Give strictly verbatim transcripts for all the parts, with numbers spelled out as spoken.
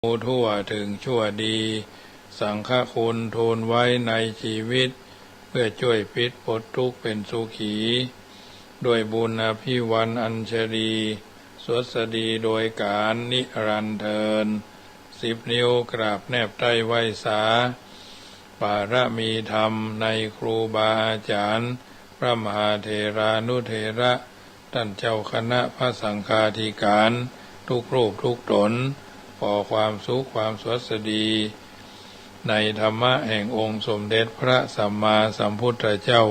ทั่วเถิงชั่วดี สังฆคุณทูลไว้ในชีวิต เพื่อจ้วยพลิดป๊นทุกข์เป๋นสุขี ด้วยบุญอภิวันอัญชลี สวัสดีโดยกาลนิรันดร์เทอญ สิบนิ้วกราบแนบใต้ไหว้สา บารมีธรรมในครูบาอาจ๋ารย์ พระมหาเถรานุเถระ ต้านเจ้าคณะพระสังฆาธิการ ทุกรูปทุกต๋น ขอความสุขความสวัสดี ในธรรมะแห่งองค์สมเด็จพระสัมมาสัมพุทธเจ้า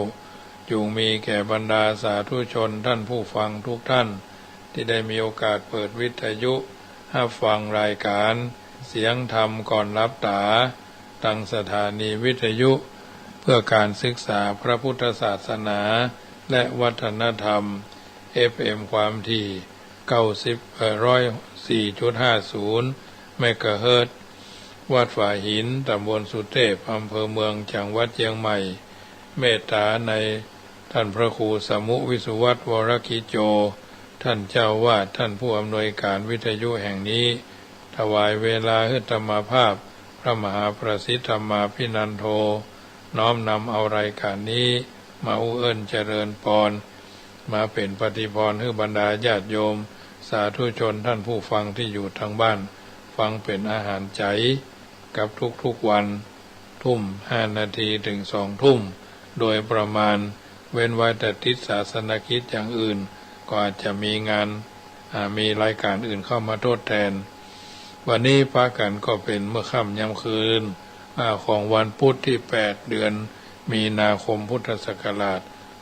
จุ่งมีแก่บรรดาสาธุชนต้านผู้ฟังทุกต้าน ตี้ได้มีโอกาสเปิดวิทยุฮับฟังรายก๋านเสียงธรรมก่อนหลับต๋า ตางสถานีวิทยุ เพื่อก๋านศึกษาพระพุทธศาสนา และวัฒนธรรม เอฟเอ็ม ความถี่ เก้าสิบ เอ่อ ร้อยสี่จุดห้าศูนย์ เมกะเฮิรตซ์ วัดฝายหิน ต๋ำบลสุเตพ อำเภอเมือง จังหวัดเจียงใหม่ เมตต๋าในต้านพระครูสมุ วิสุวัฒน์ วรกิจโจ ต้านเจ้าอาวาส ต้านผู้อำนวยก๋านวิทยุแห่งนี้ ถวายเวลาหื้ออาตมาภาพ พระมหาประสิทธิ์ธรรมาภินันโท น้อมนำเอารายก๋านนี้ มาอู้เอิ้นเจริญปอน มาเป๋นปฏิภรณ์หื้อบรรดาญาติโยม สาธุชนต้านผู้ฟังตี้อยู่ตางบ้าน ฟังเป๋นอาหารใจ๋ กับทุกๆวัน ทุ่มห้านาทีเถิงสองทุ่ม โดยประมาณ เว้นไว้แต่ติดศาสนกิจอย่างอื่น ก็อาจจะมีงาน อ่า มีรายก๋านอื่นเข้ามาทดแทน วันนี้ปะกั๋นก็เป๋นเมื่อค่ำยามคืน อ่า ของวันพุธตี้แปด เดือนมีนาคมพุทธศักราช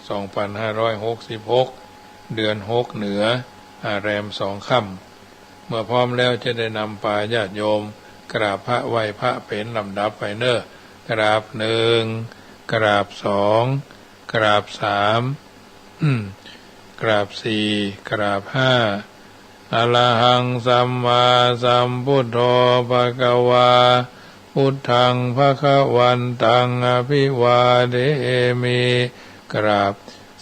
สองพันห้าร้อยหกสิบหก เดือนหกเหนือ อ่า แรมสองค่ำ เมื่อพร้อมแล้วจะได้นำปาญาติโยมกราบพระไหว้พระเป๋นลำดับไปเน่อ กราบหนึ่ง กราบสอง กราบสาม กราบสี่ กราบห้า อะระหังสัมมาสัมพุทโธ ภะคะวา พุทธัง ภะคะวันตัง อะภิวาเทมิ กราบ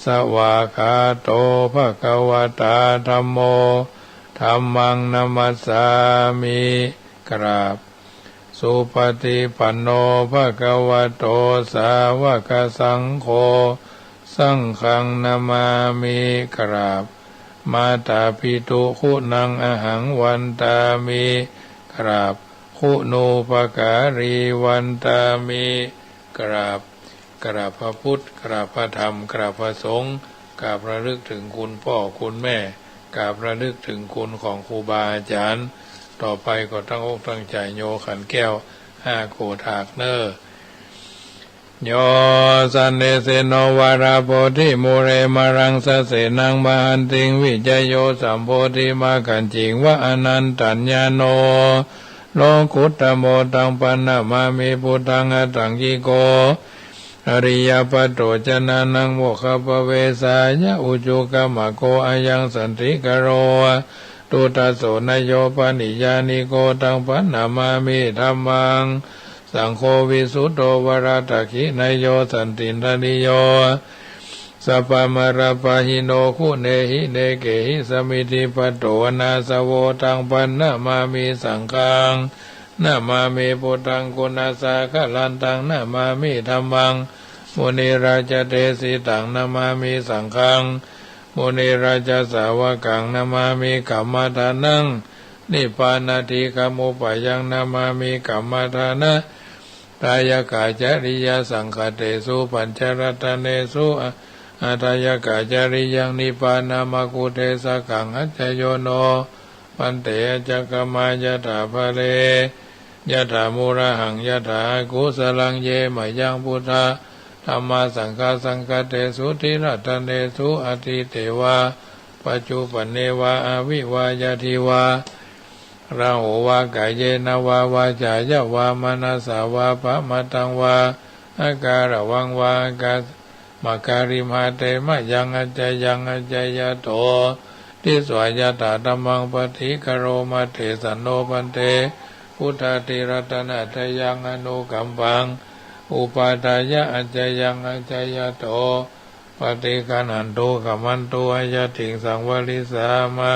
สวากขาโต ภะคะวะตา ธัมโม ธัมมัง นะมัสสามิ กราบ สุปะฏิปันโน ภะคะวะโต สาวะกะสังโฆ สังฆัง นะมามิ กราบ มาตาปิตุ คุณัง อะหัง วันตามิ กราบ คุณูปการี วันตามิ กราบ กราบพระพุทธ กราบพระธรรม กราบพระสงฆ์ กราบระลึกเถิงคุณป้อคุณแม่ กราบระลึกเถิงคุณของครูบาอาจ๋ารย์ ต่อไปก็ตั้งอกตั้งใจ๋โยขันแก้วห้าโขดหากเน่อ โย สันนิสินโน วาราโพธิมูเล มะรังสะเสนัง มหันติง วิจโย สัมโพธิมัคคัญจิง วะ อะนันตัญญาโณ โลกุตตะโม ตัง ปัณณะมามิ พุทธัง อัตถังคิโก อะริยะปัตโต จานานัง โมคคัพพะเวสายะ อุจุกัมมะโก อะยัง สันติกะโร ตุตะโส นะโย ปะนิยานิโก ตัง ปัณณะมามิ ธัมมัง สังโฆ วิสุตโต วะระตะขินะโย สันตินทะนิโย สัพพะมะระปะหิโน คุเนหิ เนเกหิ สะมิทธิปัตโต อะนาสะโว ตัง ปัณณะมามิ สังฆัง นะมามิ พุทธัง กุณะสาคะลันตัง นะมามิ ธัมมัง มุนิราชะเดสิตัง นะมามิ สังฆัง มุนิราชะสาวะกัง นะมามิ กัมมะทานัง นิพพานะทิกะมุปะยัง นะมามิ กัมมะทานะ ทายะกะจริยะสังคะเตสุ ปัญจะรัตเนสุ อะ อะทายะกะจริยัง นิพพานะมะกุเทสะกัง อัจจโยโน ภันเต อัจจะกะมะ ยะถาภะเร ยะถามูระหัง ยะถาอากุสะลัง เยมะยัง พุทธะ ธัมมา สังฆา สังคะเตสุ ติรัตเนสุ อะตีเตวา ปัจจุปันเนวา อะวิวา ยะทีวา ราโหวา กาเยนะวา วาจายะวา มะนะสสะวา ปะมะทังวา อะการะวังวา อะกา มะการิมหาเตมะยัง อัจจยัง อัจจยะโต ทิสสา ยะถาธัมมัง ปะทิกะโรมะ เตสันโน ภันเต พุทธาติรัตนะตะยัง อะนุกัมปัง อุปาทายะ อัจจยัง อัจจยะโต ปะทิกะหันตุ ขะมันตุ อะยะติง สังวะริสสามะ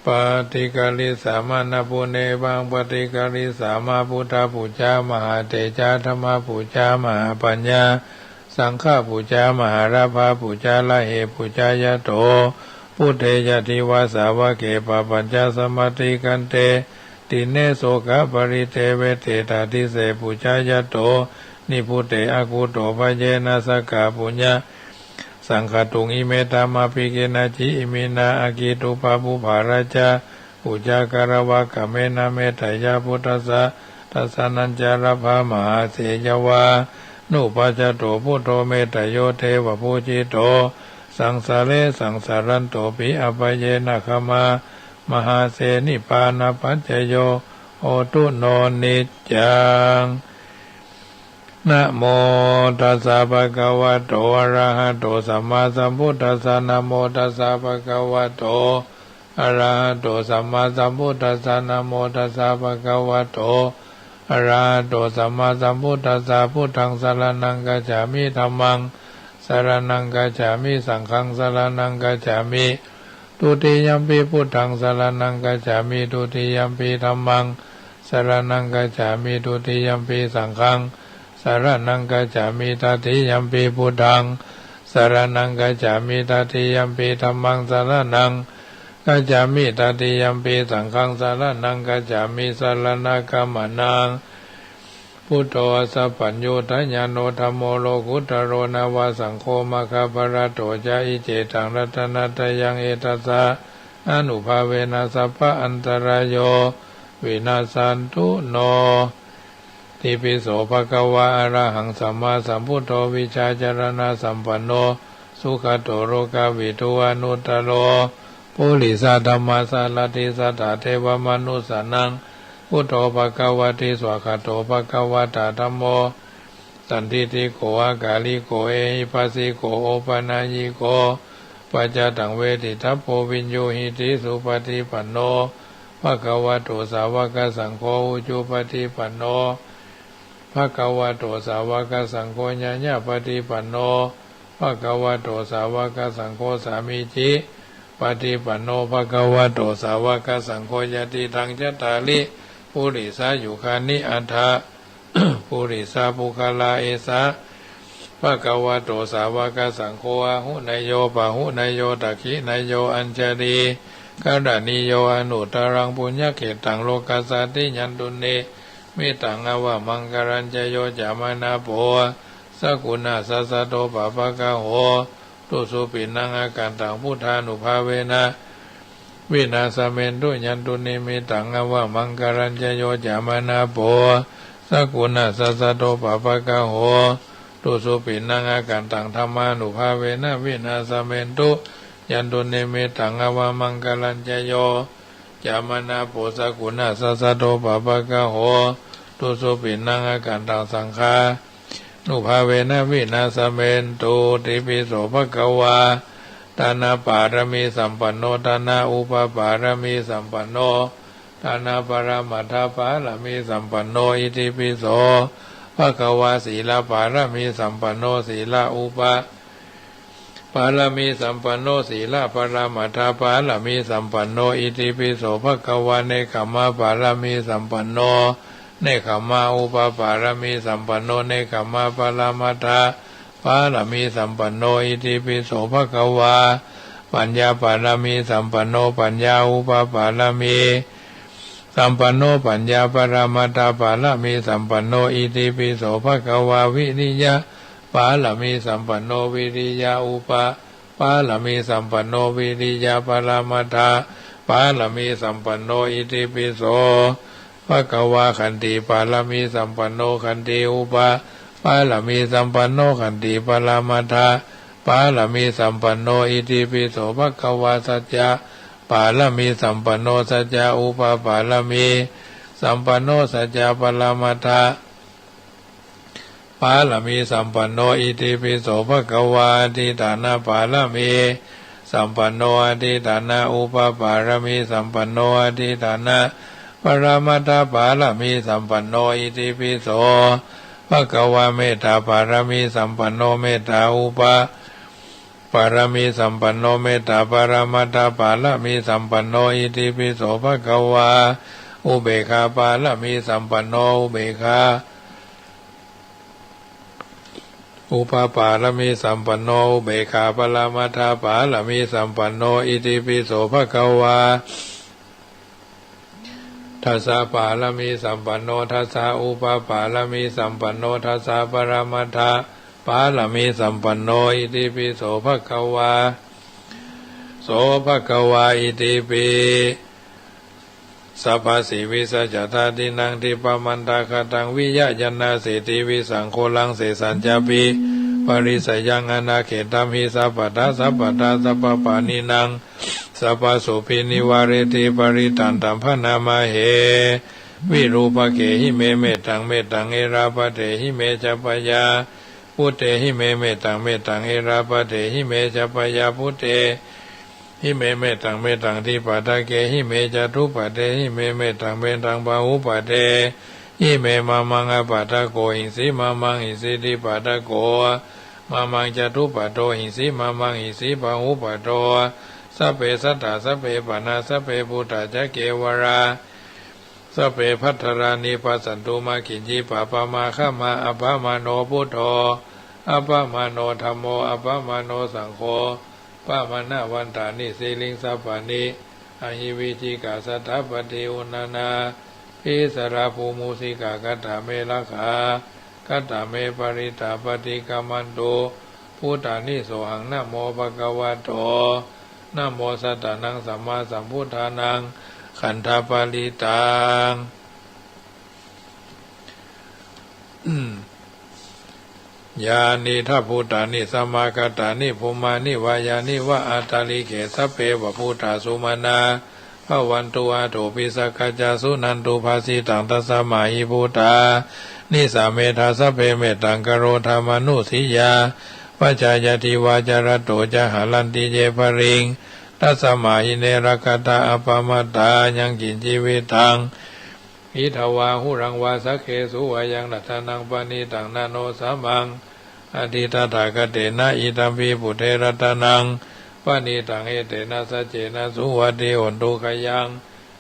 ปะฏิกริสสะมะ นะปูเนวัง ปะฏิกริสสะมะ พุทธปูจา มหาเตจา ธัมมปูจา มหาปัญญา สังฆปูจา มหาลาภปูจา ละเหปูจายะโถ พุทเทจะทิวาสาวะเก ปะปัญจะสะมะติกันเต ติเณโสกะปะริเตเวเต ตะทิเสปูจายะโถ นิพพุเตอะกุโต ภะเยนะ สะกะปุญญะ สังขะตุง อิเม ธัมมาภิเกนะ จิ อิมินา อะกิตุปะปุพพา ราชา ปูจากะระวะกะเมนะ เมตตะยะ พุทธัสสะ ทัสสะนัญจะ ละพะ มหาเสยะวา นุปัสสะโต พุทโธ เมตตะโย เทวะปูจิโต สังสะเร สังสะรันโต ปิ อะปะเยนะ ขะมา มหาเส นิพพานะปัจจโย โหตุ โน นิจจัง นะโมตัสสะ ภะคะวะโต อะระหะโต สัมมาสัมพุทธัสสะ นะโมตัสสะ ภะคะวะโต อะระหะโต สัมมาสัมพุทธัสสะ นะโมตัสสะ ภะคะวะโต อะระหะโต สัมมาสัมพุทธัสสะ พุทธัง สะระณัง กัจฉามิ ธัมมัง สะระณัง กัจฉามิ สังฆัง สะระณัง กัจฉามิ ทุติยัมปิ พุทธัง สะระณัง กัจฉามิ ทุติยัมปิ ธัมมัง สะระณัง กัจฉามิ ทุติยัมปิ สังฆัง สะระณัง กัจฉามิ ตติยัมปิ พุทธัง สะระณัง กัจฉามิ ตติยัมปิ ธัมมัง สะระณัง กัจฉามิ ตติยัมปิ สังฆัง สะระณัง กัจฉามิ สะระณะกะมะนะ พุทโธ สัพพัญญูตะญาโณ ธัมโม โลกุตตะโร นะวะ สังโฆ มะคะพะละโต จะ อิเจตัง รัตนะตะยัง เอตัสสะ อานุภาเวนะ สัพพะอันตะราโย วินัสสันตุ โน ติปิโส ภะคะวา อะระหัง สัมมาสัมพุทโธ วิชชาจะรณะสัมปันโน สุขะโต โลกะวิทู อนุตตะโร ปุริสะธัมมาสารถิ สัตถาเทวะมะนุสสานัง พุทโธ ภะคะวะติ สวากขาโต ภะคะวะตะ ธัมโม สันทิฏฐิโก อะกาลิโก เอหิปัสสิโก โอปะนะยิโก ปัจจะตัง เวทิตัพโพ วิญญูหิติ สุปะฏิปันโน ภะคะวะโต สาวะกะสังโฆ อุจุปะฏิปันโน ภะคะวะโต สาวะกะสังโฆ ญาญาปะฏิปันโน ภะคะวะโต สาวะกะสังโฆ สามีจิปะฏิปันโน ภะคะวะโต สาวะกะสังโฆ ยะติตัง จัตตาริ ปุริสายุคานิ อัฏฐะ ปุริสาปุคคะลา เอสะ ภะคะวะโต สาวะกะสังโฆ อาหุเนโย ปะหุเนโย ทักขิเนโย อัญชะลีกะระณีโย อนุตตะรัง ปุญญะเขตตัง โลกัสสาติ ยันตุ นิมมิตัง อะวะมังคะลัญจะโย จะมะนะโป สะกุณัสสะสะโต ปะปะกะโห ตุ สุปิณณัง อาคันตัง พุทธานุภาเวนะ วินาสะเมนตุ ยันตุ นิมมิตัง อะวะมังคะลัญจะโย จะมะนะโป สะกุณัสสะสะโต ปะปะกะโห ตุ สุปิณณัง อาคันตัง ธัมมานุภาเวนะ วินาสะเมนตุ ยันตุ นิมมิตัง อะวะมังคะลัญจะโย จะมะนะโป สะกุณัสสะสะโต ปะปะกะโห ตุ สุปิณณัง อาคันตัง สังฆานุภาเวนะ วินาสะเมนตุ ติปิโส ภะคะวา ทานะปารมีสัมปันโน ทานะอุปปารมีสัมปันโน ทานะปะระมัตถปารมีสัมปันโน อิติปิโส ภะคะวา สีลปารมีสัมปันโน สีลอุป ปารมีสัมปันโน สีลปะระมัตถปารมีสัมปันโน อิติปิโส ภะคะวา เนกขัมมะปารมีสัมปันโน เนกขัมมาอุปปารมีสัมปันโน เนกขัมมาปะระมัตถปารมีสัมปันโน อิติปิโส ภะคะวา ปัญญาปารมีสัมปันโน ปัญญาอุปปารมีสัมปันโน ปัญญาปะระมัตถปารมีสัมปันโน อิติปิโส ภะคะวา วิริยะปารมีสัมปันโน วิริยะอุปปารมีสัมปันโน วิริยะปะระมัตถปารมีสัมปันโน อิติปิโส ภะคะวา ขันติปารมีสัมปันโน ขันติอุปปารมีสัมปันโน ขันติปะระมัตถปารมีสัมปันโน อิติปิโส ภะคะวา สัจจะปารมีสัมปันโน สัจจะอุปปารมีสัมปันโน สัจจะปะระมัตถ ปารมีสัมปันโน อิติปิโส ภะคะวา อธิฏฐานะปารมีสัมปันโน อธิฏฐานะอุปปารมีสัมปันโน อธิฏฐานะปะระมัตถปารมีสัมปันโน อิติปิโส ภะคะวา เมตตาปารมีสัมปันโน เมตตาอุป ปารมีสัมปันโน เมตตาปรมัตถปารมีสัมปันโน อิติปิโสภะคะวา อุเบกขาปารมีสัมปันโน อุเบกขา อุปปารมีสัมปันโน อุเบกขาปรมัตถปารมีสัมปันโน อิติปิโสภะคะวา ทัสสะปารมีสัมปันโน ทัสสะอุปปารมีสัมปันโน ทัสสะปรมัตถปารมีสัมปันโน อิติปิโสภะคะวา โสภะคะวา อิติปิ สัพพะสีวิสะจะทาทินนัง ทิปปะมันตะคะตัง วิยะยันนาเสติวิสังโคลัง เสสัญจะปิ ปะริสะยัง อนาเขตัมหิ สัพพะทา สัพพะทา สัพพะปาณินัง สัพพะสุภินิวาเรติ ปะริตตันตัมภะนามะเห วิรูปะเขหิเม เมตตัง เมตตัง เอราปะเทหิเม จะปะยาปุตเตหิเม เมตตัง เมตตัง เอราปะเทหิเม จะปะยาปุตเตหิเม เมตตัง เมตตัง ทิปะทะเขหิเม จะทุปะเทหิเม เมตตัง เมตตัง ปะหุปะเทหิเม มะมัง อะปะทะโขหิงสี มะมังหิงสี ทิปะทะโข มะมัง จะทุปะโทหิงสี มะมังหิงสี ปะหุปะโท สัพเพสัตตา สัพเพปานา สัพเพภูตา จะเกวะรา สัพเพภัททะรานิ ปัสสันตุ มะกิญจิ ปะปะมาฆะมา อะปะมาโณ พุทโธ อะปะมาโณ ธัมโม อะปะมาโณ สังโฆ ปะมาณะวันตานิ สีลิง สัปปะนิ อะหิ วิจิกา สะถาปะติ อุณณา ภิสสะระ ภู มูสิกา คัตถาเม รักขา คัตถาเม ปะริตตา ปะติกคัมมันตุ ภูตานิ โสหัง นะโม ภะคะวะโต นะโม สัตตานัง สัมมาสัมพุทธานัง ขันธปะริตตัง ยานี ทะ ภูตานิ สะมากัตตานิ ภูมานิ วะยานิ วะ อัตตะลิเข สัพเพ วะ ภูตา สุมาณา ภะวันตุ อะโถ ปิ สักกัจจา สุนันตุ ภาสิตัง ตัสสะมา หิ ภูตานิ สะเมธา สัพเพ เมตตัง กะโรธา มานุสสียา ปะชายัตถิ วาจารัตโต จะหะรันติ เย ภะริง ตัสสะมา หิ เน รักขัตถา อะปะมาตตา ยังกิญจิ วิตตัง อิทธะวา หุรังวา สักเขสุ วายัง รัตตะนัง ปะณิตัง นะ โน สะมัง อะทิ ตถาคะเตนะ อิทัมปิ ปุตเถ รัตตะนัง ปะณิตัง เอเตนะ สัจเจนะ สุวัตถิ โหนตุ ขยัง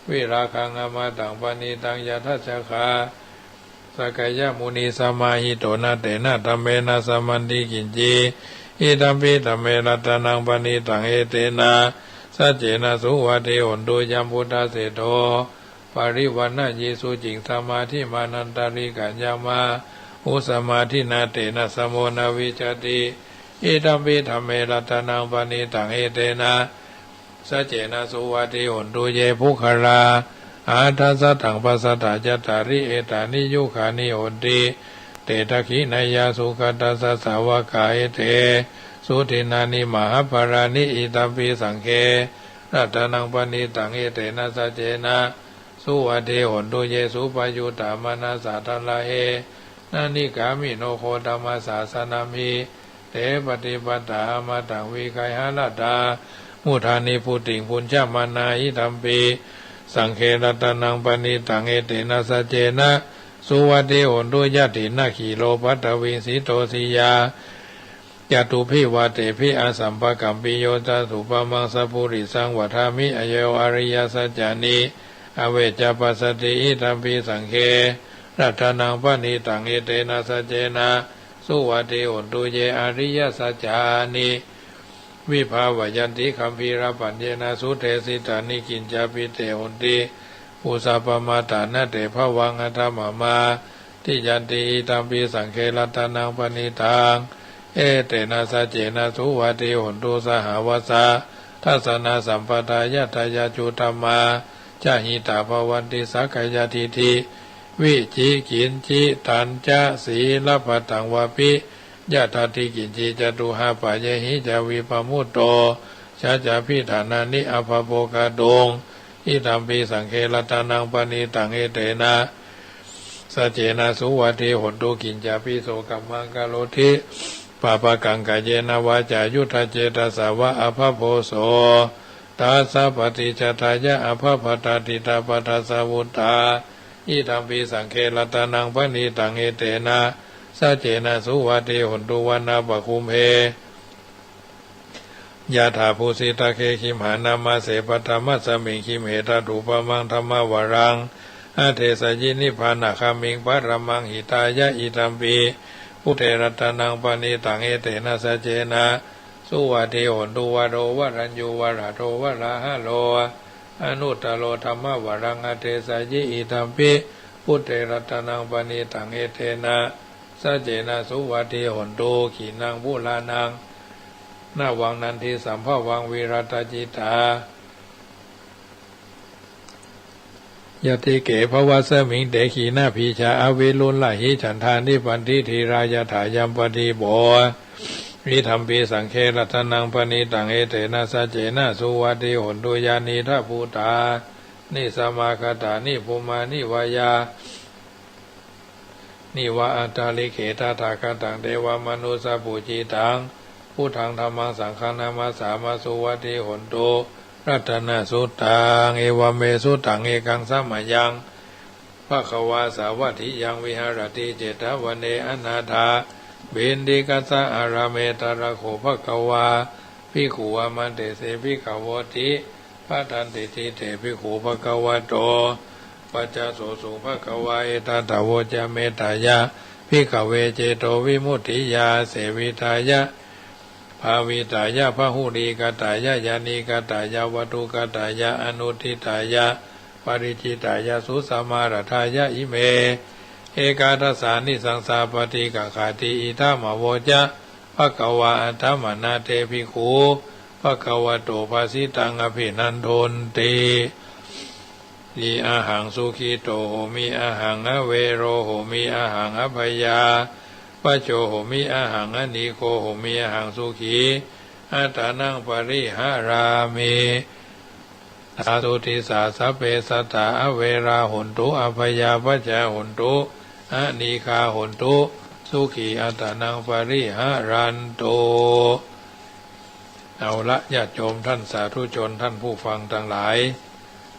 วิราคะง อะมะตะง ปะณิตัง ยะทัจจคา สะกะยะมุนี สะมาหิโต นะ เตนะ ธัมเมนะ สะมันติ กิญจิ อิทัมปิ ธัมเม รัตตะนัง ปะณิตัง เอเตนะ สัจเจนะ สุวัตถิ โหนตุ ยัม พุทธะเสโท ปะริวะณะยี สุจิง สะมาธิมา นันตะริกะ ยะมะ หุ สะมาธินา เตนะ สะโม นะ วิจจติ อิทัมปิ ธัมเม รัตตะนัง ปะณิตัง เอเตนะ สัจเจนะ สุวัตถิ โหนตุ เย ปุคคะลา อะหัตถะสัตถัง ปัสสัตถะ จัตตาริ เอตานิ ยุคคานิ โหนติ เต ทักขิณายา สุคะทัสสะ สาวะกา เอเต สุดินนานิ มหะปะลานิ อิทัมปิ สังเฆ รัตตะนัง ปะณิตัง เอเตนะ สัจเจนะ สุวัตถิ โหนตุ เย สุปะยุตตะ มานะสะ ทะละเฮ นะ นิกามิโน โคตมะสาสะนะมหิ เต ปะติปัตตา อะมะตะง วิไกหะระตา มุทา นิพพุติง ภุญญะมานา อิทัมปิ สังเฆ รัตตะนัง ปะณิตัง เอเตนะ สัจเจนะ สุวัตถิ โหนตุ ยัตถินะ ขีโร ปัตตะวิง สิโต สิยา จตุบบิ วาเตบบิ อะสัมภะกัมปิโย จะตุปะมัง สะปุริสัง วัดดามิ อะโย อะริยะสัจจานิ อะเวจจะปัสสะติ อิทัมปิ สังเฆ รัตตะนัง ปะณิตัง เอเตนะ สัจเจนะ สุวัตถิ โหนตุ เย อะริยะสัจจานิ วิภาวัยยันติ กัมภีระปัญเญนะ สุเทสิตานิ กิจจาปิ เต โหนติ ปุสสะปะมาทานะ เต ภะวัง อะถะมะมา ทิยันติ อิทัมปิ สังเฆ รัตตะนัง ปะณิตัง เอเตนะ สัจเจนะ สุวัตถิ โหนตุ สหาวัสสะ ทัสสะนะ สัมปะทา ยัตถะยะจุตตะมะ จะหิตา ภะวันติ สักกายะทิฏฐิ วิจิกิจฉิตัญจะ สีลัพพะตัง วาปิ ยะทัตถิ กิจฉิ จะตุหะปะเยหิ จะ วิปะมุตโต ชะจะ อภิฏฐานานิ อะภะโภคะตุง อิทัมปิ สังเฆ รัตตะนัง ปะณิตัง เอเตนะ สัจเจนะ สุวัตถิ โหนตุ กิจจาปิ โสกัมมัง กะโรติ ปะปะกัง กาเยนะ วาจา อุทธัง เจตะสะ วะ อะภะโพโส ตัสสะ ปะติจฉาทายะ อะภะพะทา ติฏฐะปะทาสะวุตตา อิทัมปิ สังเฆ รัตตะนัง ปะณิตัง เอเตนะ สัจเจนะ สุวัตถิ โหนตุ วะนะปะคุมเภ ยะถา ภูสิตะเข คิมหานามาเส ปะถะมัสมิง คิมเห ตะถูปะมัง ธัมมะวะรัง อะเทสะยิ นิพพานะคามิง ปะระมัง หิตายะ อิทัมปิ พุทเท รัตะนัง ปะณีตัง เอเตนะ สัจเจนะ สุวัตถี โหนตุ วะโร วะรัญญู วะระโต วะระหะโร อนุตตะโร ธัมมะวะรัง อะเทสะยิ อิทัมปิ พุทเท รัตะนัง ปะณีตัง เอเตนะ สัจเจนะ สุวัตถี โหนตุ ขีณัง ปุราณัง นะวัง นันทิ สัมภวัง วิรัตจิตตา ยัตถิเก ภวัสมิง เต ขีณะบีจา อวิรุลลาหิ ฉันทานิปัตถิ ธีรา ยะถา ยัมปะดีโป อิทัมปิ สังฆะ รัตะนัง ปะณีตัง เอเตนะ สัจเจนะ สุวัตถี โหนตุ ญาณีทะ ภูตานิ สมาคาตานิ ภูมานิ วะยา นิวะ อัตตาลิเข ตถาคตัง เตวะมะนุสสะปูจิตัง พุทธัง ธัมมัง สังฆัง นะมัสสามา สุวัตถี โหนตุ รัตนะสุตตัง เอวัมเม สุตัง เอกัง สะมะยัง ภะคะวา สาวัตถิยัง วิหะระติ เจตะวะเน อนาถะปิณฑิกัสสะ อารามะ ตะระโข ภะคะวา ภิกขุ อามันเตสิ ภิกขะโวติ ภัตถันติติ เต ภิกขุ ภะคะวะโต ปัจจโสสุง ภะคะวา เอตะถะโวจะ เมตตายะ ภิกขะเว เจโตวิมุตติญา เสวิตายะ ภาวิตายะ พะหุลีกตายะ ญาณีกตายะ วัตถุกตายะ อนุตฐิตายะ ปะริจฉิตายะ สุสะมาระทายะ อิเม เอกาทัสสานิสังสาปะติกักขาติ อิทัมมะโวจะ ภะคะวา อะถะมะนะ เต ภิกขุ ภะคะวะโต ภะสิตัง อะภินันทุนติ ติ อะหัง สุขิโต โหมิ อะหัง อะเวโร โหมิ อะหัง อะพยาปะโจ โหมิ อะหัง อะนีโก โหมิ อะหัง สุขี อัตตานัง ปะริหะรามิ สา สุติสสา สัพเพสัตตา อะเวรา โหนตุ อะพยาปะจา โหนตุ อะนีฆา โหนตุ สุขี อัตตานัง ปะริหะรันตุ เอาละ ญาติโยมท่านสาธุชน ท่านผู้ฟังตังหลาย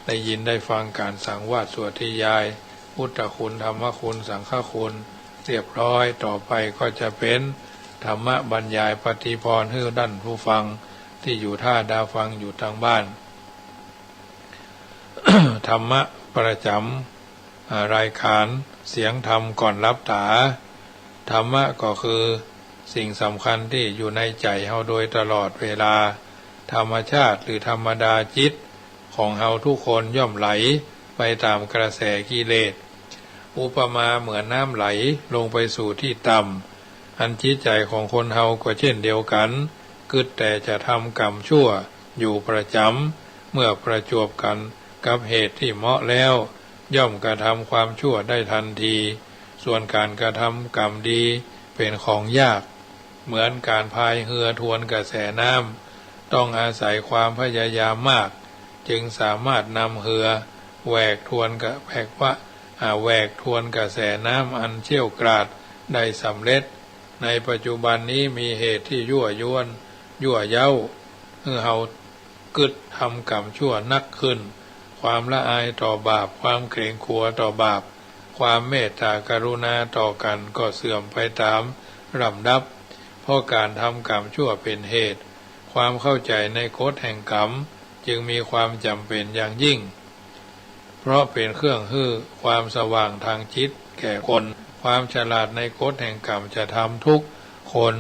ได้ยินได้ฟังก๋านสังวาสสวดธยาย พุทธคุณ ธรรมคุณ สังฆคุณ เรียบร้อย ต่อไปก็จะเป๋นธรรมบรรยายปฏิภาณหื้อต้านผู้ฟังตี้อยู่ต้าดาฟังอยู่ตางบ้าน ธรรมะประจ๋ำ อ่า รายก๋านเสียงธรรมก่อนหลับต๋า ธรรมะก็คือสิ่งสำคัญตี้อยู่ในใจ๋เฮาโดยตลอดเวลา ธรรมชาติหรือธรรมดาจิตของเฮาทุกคนย่อมไหลไปต๋ามกระแสกิเลส อุปมาเหมือนน้ำไหลลงไปสู่ตี้ต่ำ อันจิตใจ๋ของคนเฮาก็เช่นเดียวกั๋น กึ๊ดแต่จะทำกรรมชั่วอยู่ประจ๋ำ เมื่อประจวบกั๋นกับเหตุตี้เหมาะแล้ว ย่อมกระทำความชั่วได้ทันที ส่วนก๋านกระทำกรรมดีเป๋นของยาก เหมือนก๋านพายเฮือทวนกระแสน้ำ ต้องอาศัยความพยายามมาก จึงสามารถนำเฮือแหวกทวนกระ แหวกวะ อ่า แหวกทวนกระแสน้ำอันเชี่ยวกราดได้สำเร็จ ในปัจจุบันนี้มีเหตุตี้ยั่วยวน ยั่วเย้า หื้อเฮากึ๊ดทำกรรมชั่วนักขึ้น ความละอายต่อบาป ความเกรงกั๋วต่อบาป ความเมตตากรุณาต่อกั๋นก็เสื่อมไปต๋ามลำดับ เพราะก๋านทำกรรมชั่วเป๋นเหตุ ความเข้าใจ๋ในกฎแห่งกรรมจึงมีความจ๋ำเป๋นอย่างยิ่ง เพราะเป๋นเครื่องหื้อความสว่างตางจิตแก่คน ความฉลาดในกฎแห่งกรรมจะทำทุกคน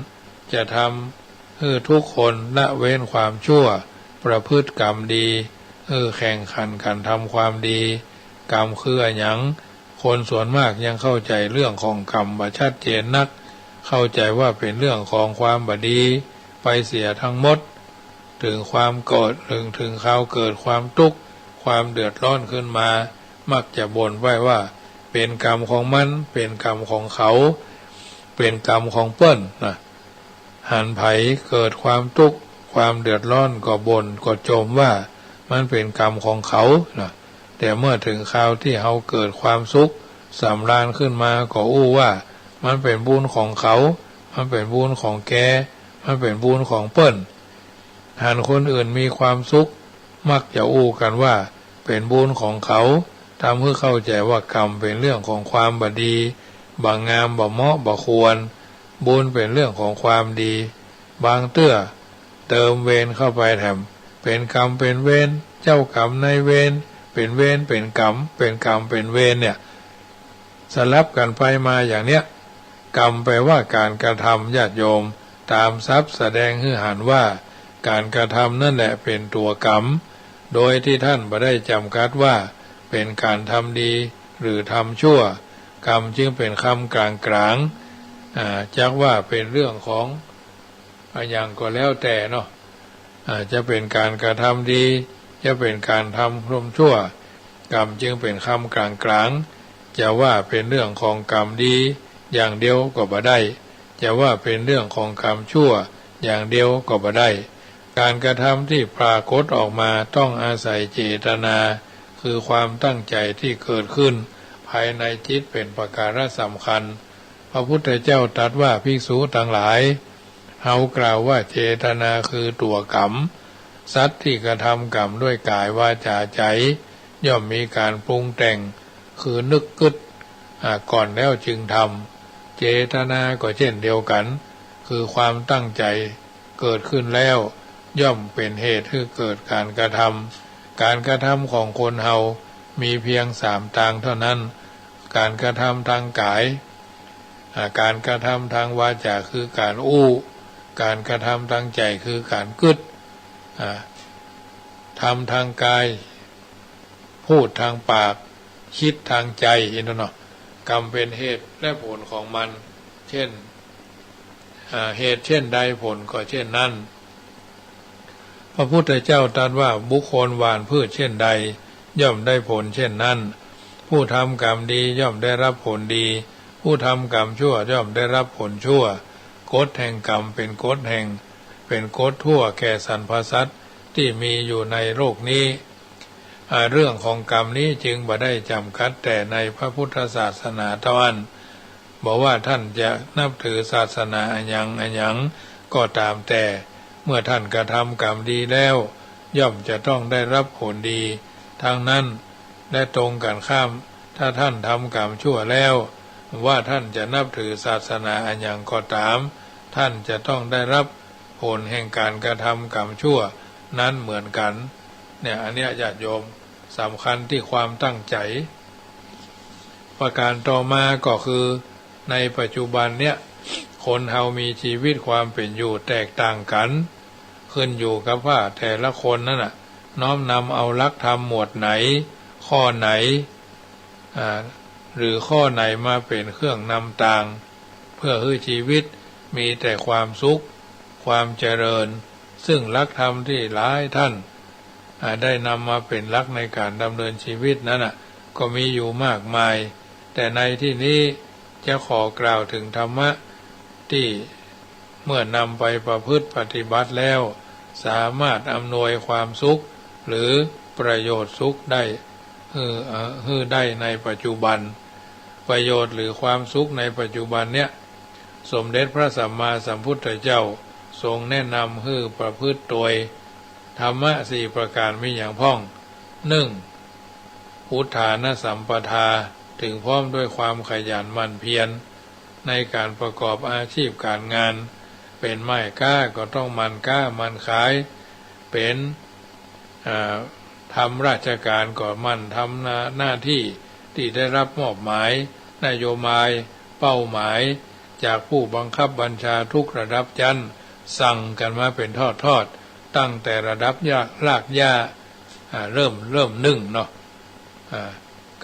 จะทำหื้อทุกคนละเว้นความชั่ว ประพฤติกรรมดี หื้อแข่งขันกั๋นทำความดี กรรมคืออะหยัง คนส่วนมากยังเข้าใจ๋เรื่องของกรรมบ่ชัดเจนนัก เข้าใจ๋ว่าเป๋นเรื่องของความบ่ดีไปเสียตังหมด เถิงความเกิด เถิง เถิงคราวเกิดความตุ๊กข์ ความเดือดร้อนขึ้นมา มักจะบ่นไว้ว่า เป๋นกรรมของมัน เป๋นกรรมของเขา เป๋นกรรมของเปิ้น นะ หันใผเกิดความตุ๊กข์ ความเดือดร้อนก็บ่นก็จมว่า มันเป๋นกรรมของเขา นะ แต่เมื่อเถิงคราวตี้เฮาเกิดความสุขสำราญขึ้นมาก็อู้ว่า มันเป๋นบุญของเขา มันเป๋นบุญของแก มันเป๋นบุญของเปิ้น หันคนอื่นมีความสุข มักจะอู้กั๋นว่าเป๋นบุญของเขา ทำหื้อเข้าใจ๋ว่ากรรมเป๋นเรื่องของความบ่ดี บ่งาม บ่เหมาะ บ่ควร บุญเป๋นเรื่องของความดี บางเตื้อ เติมเวรเข้าไปแถม เป๋นกรรมเป๋นเวร เจ้ากรรมนายเวร เป๋นเวรเป๋นกรรม เป๋นกรรมเป๋นเวรเนี่ย สลับกั๋นไปมาอย่างเนี้ย กรรมแปลว่าก๋านกระทำ ญาติโยม ต๋ามศัพท์แสดงหื้อหันว่า ก๋านกระทำนั้นแหละเป๋นตั๋วกรรม โดยตี้ต้านบ่ได้จ๋ำกัดว่าเป๋นก๋านทำดีหรือทำชั่ว กรรมจึงเป๋นกำกลางๆ อ่า จักว่าเป๋นเรื่องของ อะหยังก็แล้วแต่เนาะ อ่า จะเป๋นก๋านกระทำดี จะเป๋นก๋านทำความชั่ว กรรมจึงเป๋นกำกลางๆ จะว่าเป๋นเรื่องของกรรมดีอย่างเดียวก็บ่ได้ จะว่าเป๋นเรื่องของกรรมชั่วอย่างเดียวก็บ่ได้ ก๋านกระทำตี้ปรากฏออกมาต้องอาศัยเจตนา คือความตั้งใจ๋ตี้เกิดขึ้นภายในจิตเป๋นประก๋ารสำคัญ พระพุทธเจ้าตรัสว่า ภิกษุตังหลาย เฮากล่าวว่าเจตนาคือตั๋วกรรม สัตว์ตี้กระทำกรรมด้วยก๋าย วาจา ใจ๋ ย่อมมีก๋านปรุงแต่ง คือนึกกึ๊ด อ่า ก่อนแล้วจึงทำ เจตนาก็เช่นเดียวกั๋น คือความตั้งใจ๋เกิดขึ้นแล้ว ย่อมเป๋นเหตุหื้อเกิดก๋านกระทำ ก๋านกระทำของคนเฮามีเพียงสามตางเท่านั้น ก๋านกระทำตางก๋าย อ่า ก๋านกระทำตางวาจาคือก๋านอู้ ก๋านกระทำตางใจ๋คือก๋านกึ๊ด อ่า ทำตางก๋าย พูดตางปาก กึ๊ดตางใจ๋ เห็นบ่เนาะ กรรมเป๋นเหตุและผลของมัน เช่น อ่า เหตุเช่นใดผลก็เช่นนั้น พระพุทธเจ้าตรัสว่า บุคคลหว่านพืชเช่นใด ย่อมได้ผลเช่นนั้น ผู้ทำกรรมดีย่อมได้รับผลดี ผู้ทำกรรมชั่วย่อมได้รับผลชั่ว กฎแห่งกรรมเป๋นกฎแห่ง เป๋นกฎทั่วแก่สรรพสัตว์ตี้มีอยู่ในโลกนี้ อ่า เรื่องของกรรมนี้จึงบ่ได้จ๋ำกัดแต่ในพระพุทธศาสนาเต้าอั้น บ่ว่าต้านจะนับถือศาสนาอะหยังอะหยังก็ต๋ามแต่ เมื่อต้านกระทำกรรมดีแล้ว ย่อมจะต้องได้รับผลดีตังนั้น และตรงกั๋นข้าม ถ้าต้านทำกรรมชั่วแล้ว ว่าต้านจะนับถือศาสนาอะหยังก็ต๋าม ต้านจะต้องได้รับผลแห่งก๋านกระทำกรรมชั่วนั้นเหมือนกั๋น เนี่ย อันเนี้ยญาติโยม สำคัญตี้ความตั้งใจ๋ ประก๋านต่อมาก็คือ ในปัจจุบันเนี้ย คนเฮามีชีวิตความเป๋นอยู่แตกต่างกั๋น ขึ้นอยู่กับว่าแต่ละคนนั้นน่ะ น้อมนำเอาหลักธรรมหมวดไหน ข้อไหน อ่า หรือข้อไหนมาเป๋นเครื่องนำตาง เพื่อหื้อชีวิตมีแต่ความสุข ความเจริญ ซึ่งหลักธรรมตี้หลายต้าน อ่า ได้นำมาเป๋นหลักในก๋านดำเนินชีวิตนั้นน่ะ ก็มีอยู่มากมาย แต่ในตี้นี้จะขอกล่าวเถิงธรรมะตี้เมื่อนำไปประพฤติปฏิบัติแล้ว สามารถอำนวยความสุขหรือประโยชน์สุขได้ หื้อ เอ่อ หื้อได้ในปัจจุบัน ประโยชน์หรือความสุขในปัจจุบันเนี้ย สมเด็จพระสัมมาสัมพุทธเจ้าทรงแนะนำหื้อประพฤติโตย ธรรมะสี่ประก๋านมีหยังพ่อง นึ่ง อุทธานสัมปทา เถิงพร้อมด้วยความขยันหมั่นเพียร ในก๋านประกอบอาชีพก๋านงาน เป๋นไม้ก๊าก็ต้องหมั่นก๊าหมั่นขาย เป๋น อ่า ทำราชก๋านก็หมั่นทำหน้า หน้าตี้ตี้ได้รับมอบหมาย นโยบาย เป้าหมาย จากผู้บังคับบัญชาทุกระดับชั้น สั่งกั๋นมาเป๋นทอดๆ ตั้งแต่ระดับยอดรากหญ้า อ่า เริ่ม เริ่มนึ่งเนาะ อ่า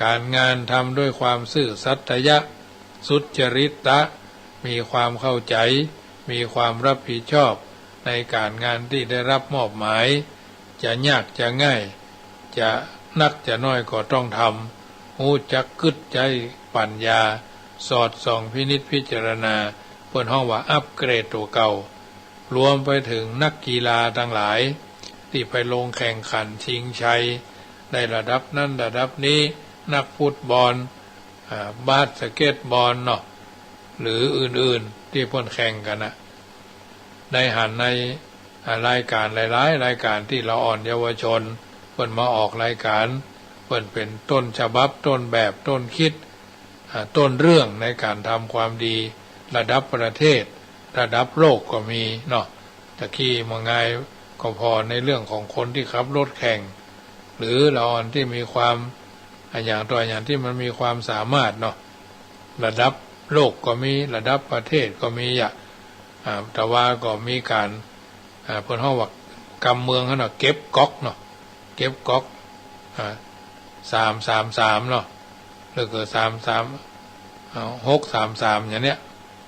ก๋านงานทำด้วยความซื่อสัตย์ สุจริตะ มีความเข้าใจ๋ มีความรับผิดชอบในก๋านงานตี้ได้รับมอบหมาย จะยากจะง่าย จะนักจะน้อยก็ต้องทำ ฮู้จักกึ๊ดใจ๊ปั๋ญญา สอดส่องพินิจพิจารณา เปิ้นฮ้องว่าอัปเกรดตั๋วเก่า รวมไปเถิงนักกีฬาตังหลาย ตี้ไปลงแข่งขันชิงชัย ได้ระดับนั้นระดับนี้ นักฟุตบอล อ่า บาสเกตบอลเนาะ หรืออื่นๆ ตี้เปิ้นแข่งกั๋นน่ะ ได้หันใน อ่า รายก๋านหลายๆ รายก๋านตี้ละอ่อนเยาวชน เปิ้นมาออกรายก๋าน เปิ้นเป๋นต้นฉบับ ต้นแบบ ต้นกึ๊ด อ่า ต้นเรื่องในก๋านทำความดี ระดับประเทศ ระดับโลกก็มีเนาะ ตะกี้เมื่อไงก็ผ่อในเรื่องของคนตี้ขับรถแข่ง หรือละอ่อนตี้มีความ อะ อย่างตัวอย่างตี้มันมีความสามารถเนาะ ระดับโลกก็มี ระดับประเทศก็มีอะ อะ แต่ว่าก็มีก๋าน อะ เปิ้นฮ้องว่ากำเมืองหั้นเนาะ เก็บก๊อกเนาะ เก็บก๊อก อะ สามสามสามเนาะ หรือก็สามสาม เอ่อ หกสามสาม อย่างเนี้ย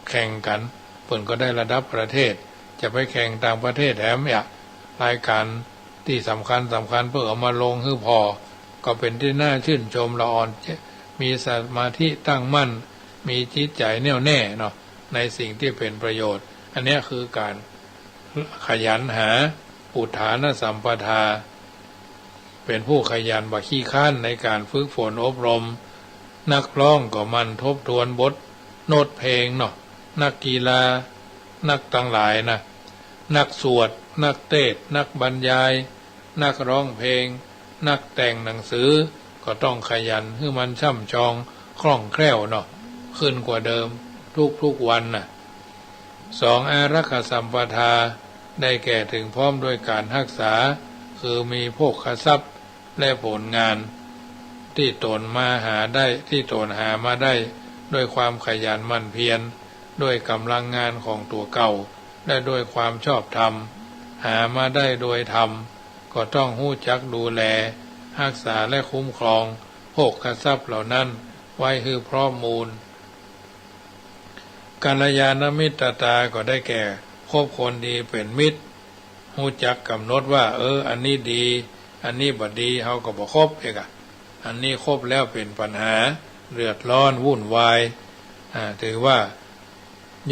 แข่งกั๋น เปิ้นก็ได้ระดับประเทศ จะไปแข่งต่างประเทศแหมอะ รายก๋านตี้สำคัญสำคัญเปิ้นเอามาลงหื้อผ่อ ก็เป๋นตี้น่าชื่นชม ละอ่อนมีสมาธิตั้งมั่น มีจิตใจ๋แน่วแน่เนาะ ในสิ่งตี้เป๋นประโยชน์ อันเนี้ยคือก๋านขยันหา ปุฏฐานสัมปทา เป๋นผู้ขยันบ่ขี้คร้านในก๋านฝึกฝนอบรม นักร้องก็หมั่นทบทวนบทโน้ตเพลงเนาะ นักกีฬา นักตังหลายนะ นักสวด นักเตสน์ นักบรรยาย นักร้องเพลง นักแต่งหนังสือ ก็ต้องขยันหื้อมันช่ำชองคล่องแคล่วเนาะ ขึ้นกว่าเดิมทุกๆ วันน่ะ สอง อารักขสัมปทา ได้แก่ถึงพร้อมด้วยก๋านฮักษา คือมีโภคทรัพย์และผลงาน ตี้ตนมาหาได้ ตี้ตนหามาได้ด้วยความขยันหมั่นเพียร ด้วยก๋ำลังงานของตั๋วเก่า และด้วยความชอบธรรม หามาได้โดยธรรม ก็ต้องฮู้จักดูแล ฮักษาและคุ้มครองโภคทรัพย์เหล่านั้นไว้หื้อพร้อมมูล กัลยาณมิตรตา ก็ได้แก่คบคนดีเป๋นมิตร ฮู้จักก๋ำหนดว่า เออ อันนี้ดี อันนี้บ่ดี เฮาก็บ่คบเอกอะ อันนี้คบแล้วเป๋นปัญหา เดือดร้อน วุ่นวาย อ่า ถือว่า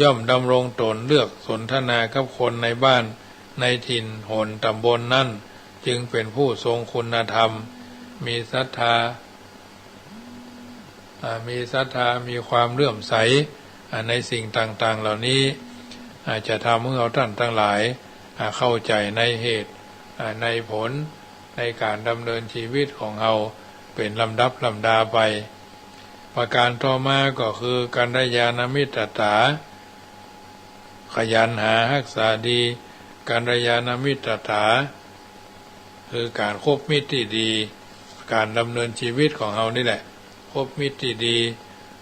ย่อมดำรงต๋นเลือกสนทนากับคนในบ้าน ในถิ่นหนต๋ำบลนั้น จึงเป๋นผู้ทรงคุณธรรม มีศรัทธา อ่า มีศรัทธา มีความเลื่อมใส อ่า ในสิ่งต่างๆ เหล่านี้ อ่า จะทำหื้อเฮาต้านตังหลาย อ่า เข้าใจ๋ในเหตุ อ่า ในผล ในก๋านดำเนินชีวิตของเฮาเป๋นลำดับลำดาไป ประก๋านต่อมาก็คือกัลยาณมิตรตา ขยันหาฮักษาดี กัลยาณมิตรตา คือก๋านคบมิตรตี้ดี ก๋านดำเนินชีวิตของเฮานี่แหละ คบมิตรตี้ดี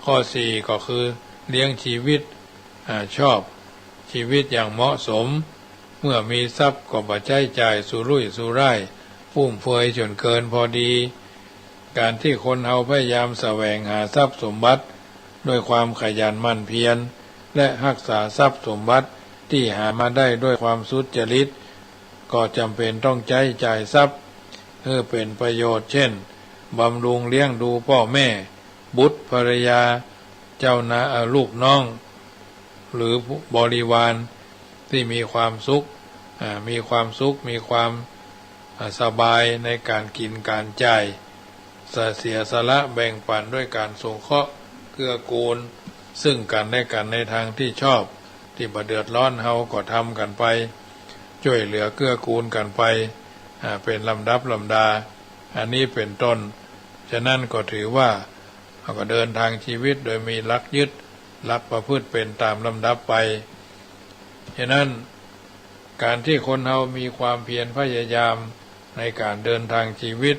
ข้อสี่ก็คือเลี้ยงชีวิต อ่า ชอบชีวิตอย่างเหมาะสม เมื่อมีทรัพย์ก็บ่ใจ๊จ่ายสุรุ่ยสุร่าย ฟุ่มเฟือยจ๋นเกินพอดี ก๋านตี้คนเฮาพยายามแสวงหาทรัพย์สมบัติด้วยความขยันหมั่นเพียร และฮักษาทรัพย์สมบัติตี้หามาได้ด้วยความสุจริต ก็จ๋ำเป๋นต้องใจ๊จ่ายทรัพย์หื้อเป๋นประโยชน์ เช่น บำรุงเลี้ยงดูป้อแม่ บุตรภรรยา เจ้านา เอ่อ ลูกน้อง หรือบริวารตี้มีความสุข อ่า มีความสุข มีความ อ่า สบายในก๋านกิ๋นก๋านจ่าย สะ เสียสละแบ่งปั๋นด้วยก๋านสงเคราะห์เกื้อกูล ซึ่งกั๋นและกั๋นในตางตี้ชอบ ตี้บ่เดือดร้อนเฮาก็ทำกั๋นไป จ้วยเหลือเกื้อกูลกั๋นไป อ่า เป๋นลำดับลำดา อันนี้เป๋นต้น ฉะนั้นก็ถือว่า เฮาก็เดินตางชีวิตโดยมีหลักยึด หลักประพฤติเป๋นต๋ามลำดับไป ฉะนั้น ก๋านตี้คนเฮามีความเพียรพยายามในก๋านเดินตางชีวิต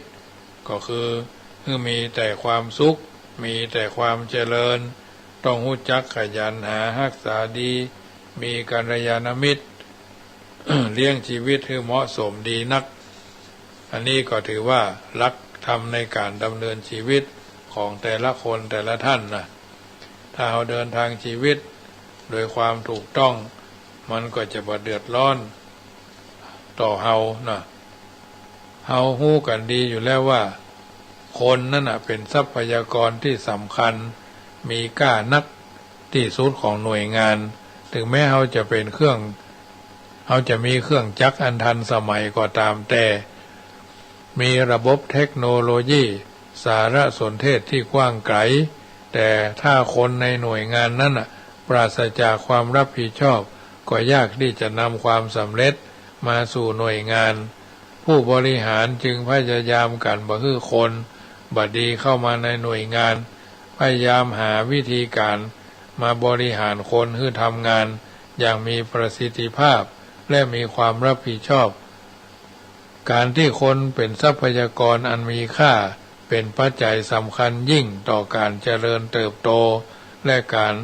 ก็คือหื้อมีแต่ความสุข มีแต่ความเจริญ ต้องฮู้จักขยันหาฮักษาดี มีกัลยาณมิตร เลี้ยงชีวิตหื้อเหมาะสมดีนัก อันนี้ก็ถือว่าหลักธรรมในก๋านดำเนินชีวิตของแต่ละคนแต่ละท่านนะ ถ้าเฮาเดินตางชีวิตโดยความถูกต้อง มันก็จะบ่เดือดร้อนต่อเฮานะ เฮาฮู้กั๋นดีอยู่แล้วว่า คนนั้นน่ะเป๋นทรัพยากรตี้สำคัญ มีก้านักตี้สุดของหน่วยงาน ถึงแม้เฮาจะเป๋นเครื่อง เฮาจะมีเครื่องจักรอันทันสมัยก็ต๋ามแต่ มีระบบเทคโนโลยีสารสนเทศตี้กว้างไกล แต่ถ้าคนในหน่วยงานนั้นน่ะปราศจากความรับผิดชอบ ก็ยากตี้จะนำความสำเร็จมาสู่หน่วยงาน ผู้บริหารจึงพยายามกั๋นบ่หื้อคนบ่ดีเข้ามาในหน่วยงาน พยายามหาวิธีก๋านมาบริหารคนหื้อทำงานอย่างมีประสิทธิภาพ และมีความรับผิดชอบ ก๋านตี้คนเป๋นทรัพยากรอันมีค่า เป๋นปัจจัยสำคัญยิ่งต่อก๋านเจริญเติบโต และก๋าน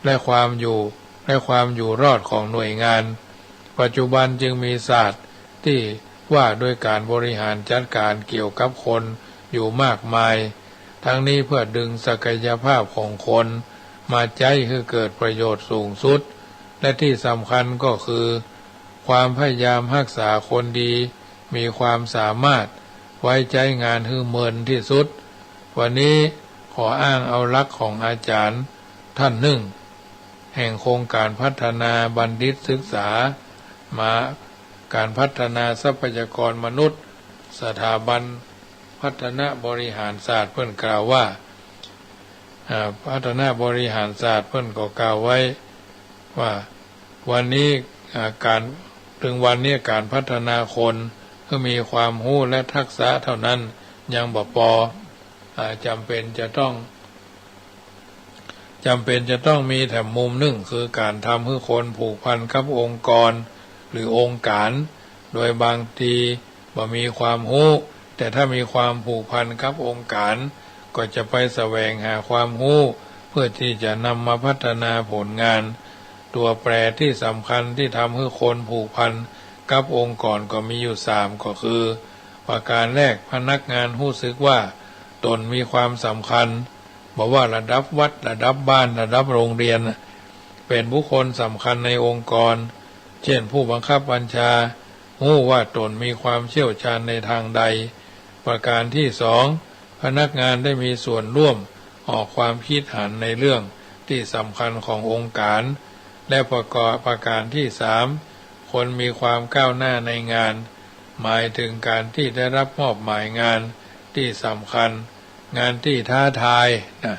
และความอยู่ และความอยู่รอดของหน่วยงาน ปัจจุบันจึงมีศาสตร์ตี้ว่าด้วยก๋านบริหารจัดก๋านเกี่ยวกับคนอยู่มากมาย ทั้งนี้เพื่อดึงศักยภาพของคนมาใจ๊หื้อเกิดประโยชน์สูงสุด และตี้สำคัญก็คือ ความพยายามฮักษาคนดี มีความสามารถ ไว้ใจ๊งานหื้อเมินตี้สุด วันนี้ขออ้างเอาหลักของอาจ๋ารย์ต้านนึ่ง แห่งโครงก๋านพัฒนาบัณฑิตศึกษา มา ก๋านพัฒนาทรัพยากรมนุษย์ สถาบันพัฒนาบริหารศาสตร์เปิ้นกล่าวว่า อ่า พัฒนาบริหารศาสตร์เปิ้นก็กล่าวไว้ว่า วันนี้ อ่า ก๋าน เถิงวันนี้ก๋านพัฒนาคนหื้อมีความฮู้และทักษะเท่านั้นยังบ่ปอ อ่า จ๋ำเป๋นจะต้อง จ๋ำเป๋นจะต้องมีแถมมุมนึ่ง คือก๋านทำหื้อคนผูกพันกับองค์กร หรือองค์ก๋าน โดยบางทีบ่มีความฮู้ แต่ถ้ามีความผูกพันกับองค์ก๋าน ก็จะไปแสวงหาความฮู้ เพื่อตี้จะนำมาพัฒนาผลงาน ตั๋วแปรตี้สำคัญตี้ทำหื้อคนผูกพันกับองค์กรก็มีอยู่สาม ก็คือ ประก๋านแรก พนักงานฮู้สึกว่าต๋นมีความสำคัญ บ่ว่าระดับวัด ระดับบ้าน ระดับโรงเรียน เป๋นบุคคลสำคัญในองค์กร เจ้นผู้บังคับบัญชา ฮู้ว่าต๋นมีความเชี่ยวชาญในตางใด ประก๋านตี้สอง พนักงานได้มีส่วนร่วมออกความกึ๊ดหันในเรื่องตี้สำคัญขององค์ก๋าน และประกอบ ประก๋านตี้สาม คนมีความก้าวหน้าในงาน หมายเถิงก๋านตี้ได้รับมอบหมายงานตี้สำคัญ งานตี้ท้าทายนะ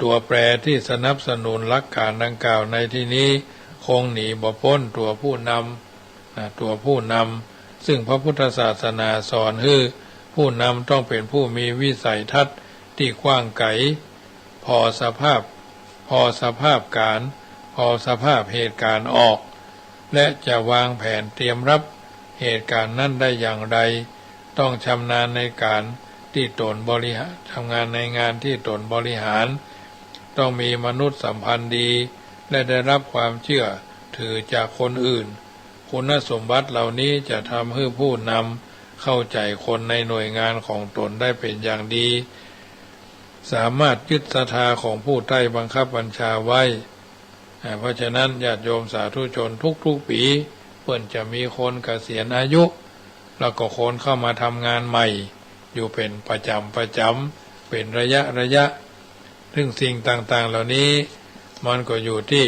ตั๋วแปรตี้สนับสนุนหลักก๋านดังกล่าวในตี้นี้ คงหนีบ่ป๊นตั๋วผู้นำนะ ตั๋วผู้นำ ซึ่งพระพุทธศาสนาสอนหื้อผู้นำต้องเป๋นผู้มีวิสัยทัศน์ตี้กว้างไก๋ ผ่อสภาพ ผ่อสภาพก๋ารณ์ ผ่อสภาพเหตุก๋ารณ์ออก และจะวางแผนเตรียมรับเหตุก๋ารณ์นั้นได้อย่างไร ต้องชำนาญในก๋านตี้ต๋นบริหาร ชำนาญในงานตี้ต๋นบริหาร ต้องมีมนุษยสัมพันธ์ดี และได้รับความเชื่อถือจากคนอื่น คุณสมบัติเหล่านี้จะทำหื้อผู้นำเข้าใจ๋คนในหน่วยงานของต๋นได้เป๋นอย่างดี สามารถยึดศรัทธาของผู้ใต้บังคับบัญชาไว้ อ่า เพราะฉะนั้นญาติโยมสาธุชนทุกๆ ปี เปิ้นจะมีคนเกษียณอายุ แล้วก็คนเข้ามาทำงานใหม่ อยู่เป๋นประจ๋ำประจ๋ำ เป๋นระยะระยะ ซึ่งสิ่งต่างๆ เหล่านี้ มันก็อยู่ตี้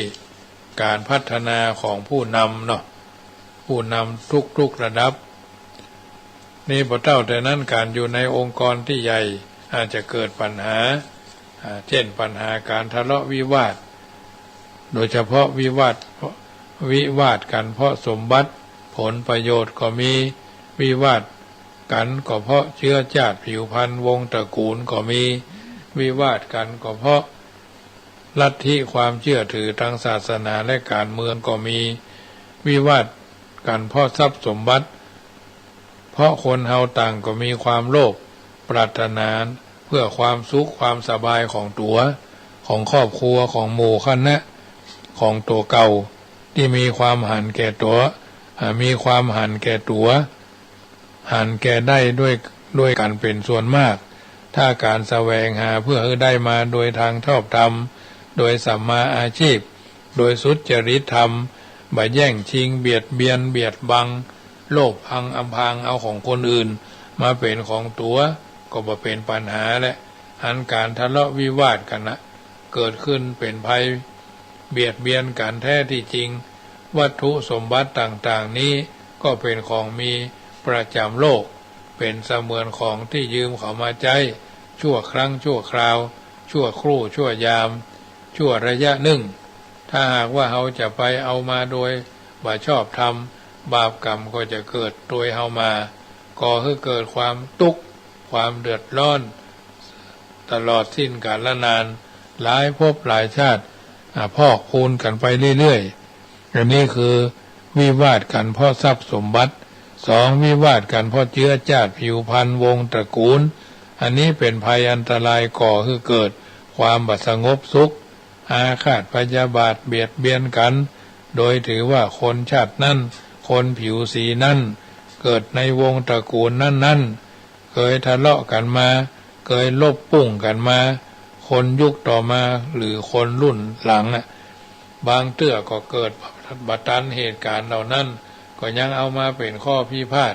ก๋านพัฒนาของผู้นำเนาะ ผู้นำทุกๆ ระดับ นี่บ่เต้าแต่นั้น ก๋านอยู่ในองค์กรตี้ใหญ่ อาจจะเกิดปัญหา อ่า เจ้นปัญหาก๋านทะเลาะวิวาท โดยเฉพาะวิวาท วิวาทกั๋นเพราะสมบัติ ผลประโยชน์ก็มี วิวาทกั๋นก็เพราะเจื๊อจ้าดผิวพรรณวงศ์ตระกู๋ลก็มี วิวาทกั๋นก็เพราะลัทธิความเชื่อถือตางศาสนาและก๋านเมืองก็มี วิวาทกั๋นเพราะทรัพย์สมบัติ เพราะคนเฮาต่างก็มีความโลภ ปรารถนาเพื่อความสุขความสบายของตั๋ว ของครอบครัว ของหมู่คณะ ของตั๋วเก่า ตี้มีความหันแก่ตั๋ว อ่า มีความหันแก่ตั๋ว หันแก่ได้ด้วย ด้วยกั๋นเป๋นส่วนมาก ถ้าก๋านแสวงหาเพื่อหื้อได้มาโดยตางชอบธรรม โดยสัมมาอาชีพ โดยสุจริตธรรม บ่แย่งชิง เบียดเบียน เบียดบัง โลภอังอำพรางเอาของคนอื่นมาเป๋นของตั๋ว ก็บ่เป๋นปัญหา และหันก๋านทะเลาะวิวาทกั๋นนะ เกิดขึ้นเป๋นภัยเบียดเบียนกั๋น แท้ตี้จริง วัตถุสมบัติต่างๆ นี้ก็เป๋นของมีประจ๋ำโลก เป๋นเสมือนของตี้ยืมเขามาใจ๊ ชั่วครั้งชั่วคราว ชั่วครู่ชั่วยาม ชั่วระยะนึ่ง ถ้าหากว่าเฮาจะไปเอามาโดยบ่ชอบธรรม บาปกรรมก็จะเกิดโตยเฮามา ก่อหื้อเกิดความตุ๊กข์ ความเดือดร้อน ตลอดสิ้นกาลนาน หลายภพหลายชาติ อ่า พอกพูนกั๋นไปเรื่อยๆ อันนี้คือ วิวาทกั๋นเพราะทรัพย์สมบัติ สอง วิวาทกั๋นเพราะเจื๊อจ้าดผิวพรรณวงศ์ตระกูล อันนี้เป๋นภัยอันตรายก่อหื้อเกิดความบ่สงบสุข อาฆาตพยาบาทเบียดเบียนกั๋น โดยถือว่าคนชาตินั้น คนผิวสีนั้น เกิดในวงศ์ตระกูลนั้นๆ เกยทะเลาะกั๋นมา เกยลบปุ้งกั๋นมา คนยุคต่อมาหรือคนรุ่นหลังน่ะ บางเตื้อก็เกิดบ่ตันเหตุก๋ารณ์เหล่านั้น ก็ยังเอามาเป๋นข้อพิพาท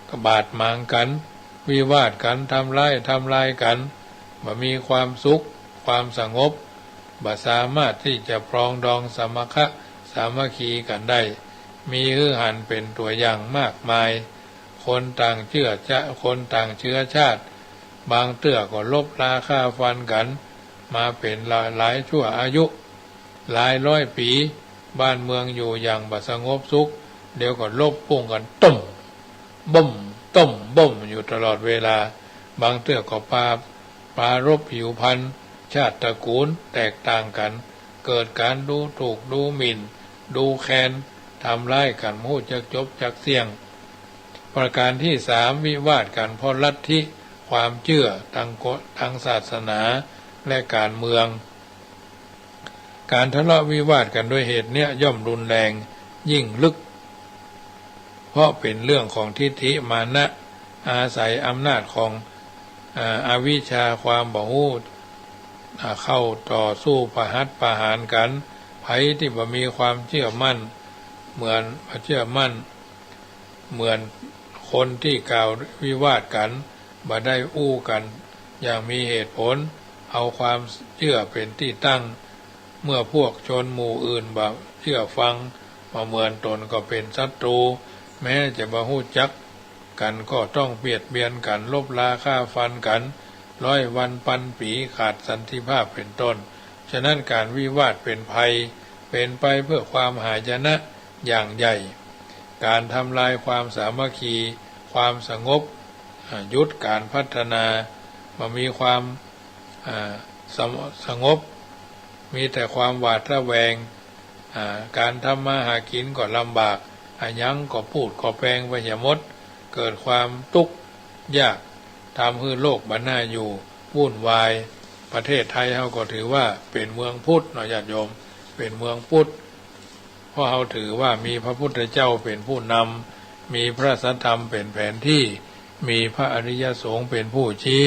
ก็บาดหมางกั๋น วิวาทกั๋น ทำร้าย ทำลายกั๋น บ่มีความสุข ความสงบ บ่สามารถตี้จะปรองดองสมัคคะสามัคคีกั๋นได้ มีหื้อหันเป๋นตั๋วอย่างมากมาย คนต่างเจื้อจะ คนต่างเจื้อชาติ บางเตื้อก็ลบราฆ่าฟันกั๋น มาเป๋นหลาย หลายชั่วอายุ หลายร้อยปี๋ บ้านเมืองอยู่อย่างบ่สงบสุข เดี๋ยวก็ลบปุ้งกั๋น ต้ม บ้ม ต้ม บ้ม อยู่ตลอดเวลา บางเตื้อก็ปา ปรารภผิวพรรณ ชาติตระกูลแตกต่างกั๋น เกิดก๋านดูถูก ดูหมิ่น ดูแคลน ทำร้ายกั๋นบ่ฮู้จักจบจักเสี้ยง ประการตี้สาม วิวาทกั๋นเพราะลัทธิ ความเจื้อ ตางกฎ ตางศาสนา และก๋านเมือง ก๋านทะเลาะวิวาทกั๋นโดยเหตุเนี้ยย่อมรุนแรงยิ่งลึก เพราะเป๋นเรื่องของทิฐิมานะ อาศัยอำนาจของ อ่า อวิชชาความบ่ฮู้ อ่า เข้าต่อสู้ประหัตประหารกั๋น ใผตี้บ่มีความเจื้อมั่น เหมือน บ่เจื้อมั่น เหมือนคนตี้กล่าววิวาทกั๋น บ่ได้อู้กั๋นอย่างมีเหตุผล เอาความเจื้อเป๋นตี้ตั้ง เมื่อพวกชนหมู่อื่นบ่เจื้อฟัง บ่เหมือนต๋นก็เป๋นศัตรู แม้จะบ่ฮู้จักกั๋นก็ต้องเบียดเบียนกั๋น ลบราฆ่าฟันกั๋น ร้อยวันปันปี๋ ขาดสันติภาพเป๋นต้น ฉะนั้นก๋านวิวาทเป๋นภัย เป๋นไปเพื่อความหายนะอย่างใหญ่ ก๋านทำลายความสามัคคี ความสงบ อ่า หยุดก๋านพัฒนา บ่มีความ อ่า สง- สงบ มีแต่ความหวาดระแวง อ่า ก๋านทำมาหากิ๋นก็ลำบาก อะหยังก็ปูดก็แปงไปเหียหมด เกิดความตุ๊กข์ยาก ทำหื้อโลกบ่น่าอยู่ วุ่นวาย ประเทศไทยเฮาก็ถือว่าเป๋นเมืองพุทธเนาะญาติโยม เป๋นเมืองพุทธ เพราะเฮาถือว่ามีพระพุทธเจ้าเป๋นผู้นำ มีพระสัทธรรมเป๋นแผนตี้ มีพระอริยสงฆ์เป๋นผู้ชี้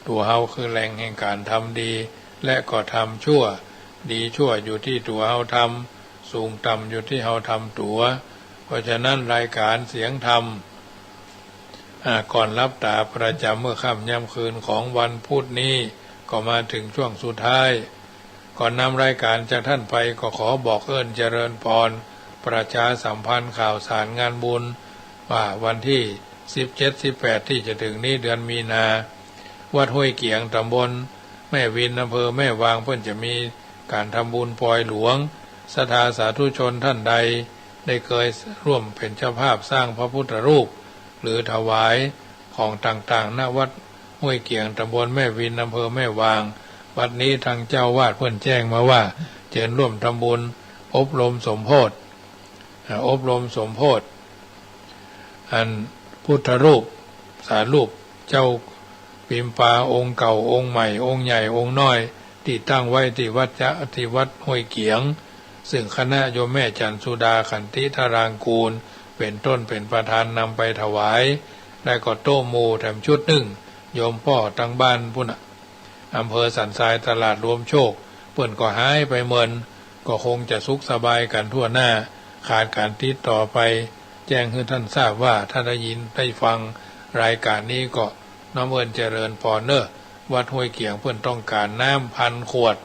ตั๋วเฮาคือแหล่งแห่งก๋านทำดี และก็ทำชั่ว ดีชั่วอยู่ตี้ตั๋วเฮาทำ สูงต่ำอยู่ตี้เฮาทำตั๋ว เพราะฉะนั้นรายก๋านเสียงธรรม อ่า ก่อนหลับต๋าประจ๋ำเมื่อค่ำยามคืนของวันพุธนี้ ก็มาเถิงช่วงสุดท้าย ก่อนนำรายก๋านจากท่านไป ก็ขอบอกเอิ้นเจริญพร ประชาสัมพันธ์ข่าวสารงานบุญ ว่าวันตี้สิบเจ็ด สิบแปด ตี้จะเถิงนี้ เดือนมีนา วัดห้วยเกี๋ยง ต๋ำบลแม่วิน อำเภอแม่วาง เปิ้นจะมีก๋านทำบุญปอยหลวง ศรัทธาสาธุชนท่านใด ได้เกยร่วมเป๋นเจ้าภาพสร้างพระพุทธรูป หรือถวายของต่างๆ ณ วัดห้วยเกี๋ยง ต๋ำบลแม่วิน อำเภอแม่วาง บัดนี้ทางเจ้าอาวาสเปิ้นแจ้งมาว่า เจิญร่วมทำบุญอบรมสมโภช อ่า อบรมสมโภช อันพุทธรูป สารูปเจ้าปิมปาองค์เก่าองค์ใหม่องค์ใหญ่องค์น้อย ตี้ตั้งไว้ตี้วัดจะ ตี้วัดห้วยเกี๋ยง ซึ่งคณะโยมแม่จันทร์สุดา ขันติธารางกูร เป๋นต้นเป๋นประธานนำไปถวาย และก็โต๊ะหมู่แถมชุดนึ่ง โยมป้อตังบ้านปู้นน่ะ อำเภอสันทรายตลาดรวมโชค เปิ้นก็หายไปเมิน ก็คงจะสุขสบายกั๋นทั่วหน้า ขาดก๋านติดต่อไป แจ้งหื้อท่านทราบว่า ถ้าได้ยินได้ฟังรายก๋านนี้ก็น้อมเอิ้นเจริญพรเน่อ วัดห้วยเกี๋ยงเปิ้นต้องก๋านน้ำพันขวด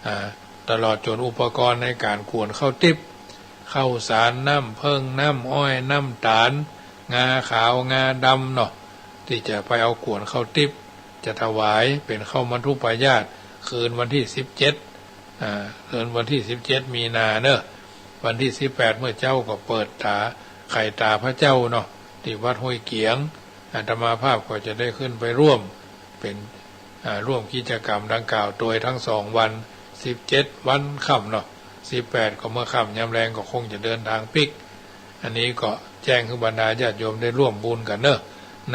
อ่า ตลอดจ๋นอุปกรณ์ในก๋านก๋วนข้าวติ๊บ ข้าวสาร น้ำเผิ้ง น้ำอ้อย น้ำต๋าล งาขาว งาดำเนาะ ตี้จะไปเอาก๋วนข้าวติ๊บ จะถวายเป๋นข้าวมัฏฑุปายาต คืนวันตี้สิบเจ็ด อ่า คืนวันตี้สิบเจ็ด มีนาเน่อ วันตี้สิบแปด เมื่อเจ๊าก็เปิดต๋า ไขต๋าพระเจ้าเนาะ ตี้วัดห้วยเกี๋ยง อาตมาภาพก็จะได้ขึ้นไปร่วม เป๋น อ่า ร่วมกิจกรรมดังกล่าวโดยทั้งสองวัน สิบเจ็ด วันค่ำเนาะ สิบแปด ก็เมื่อค่ำยามแลงก็คงจะเดินทางปิ๊ก อันนี้ก็แจ้งหื้อบรรดาญาติโยมได้ร่วมบุญกั๋นเนาะ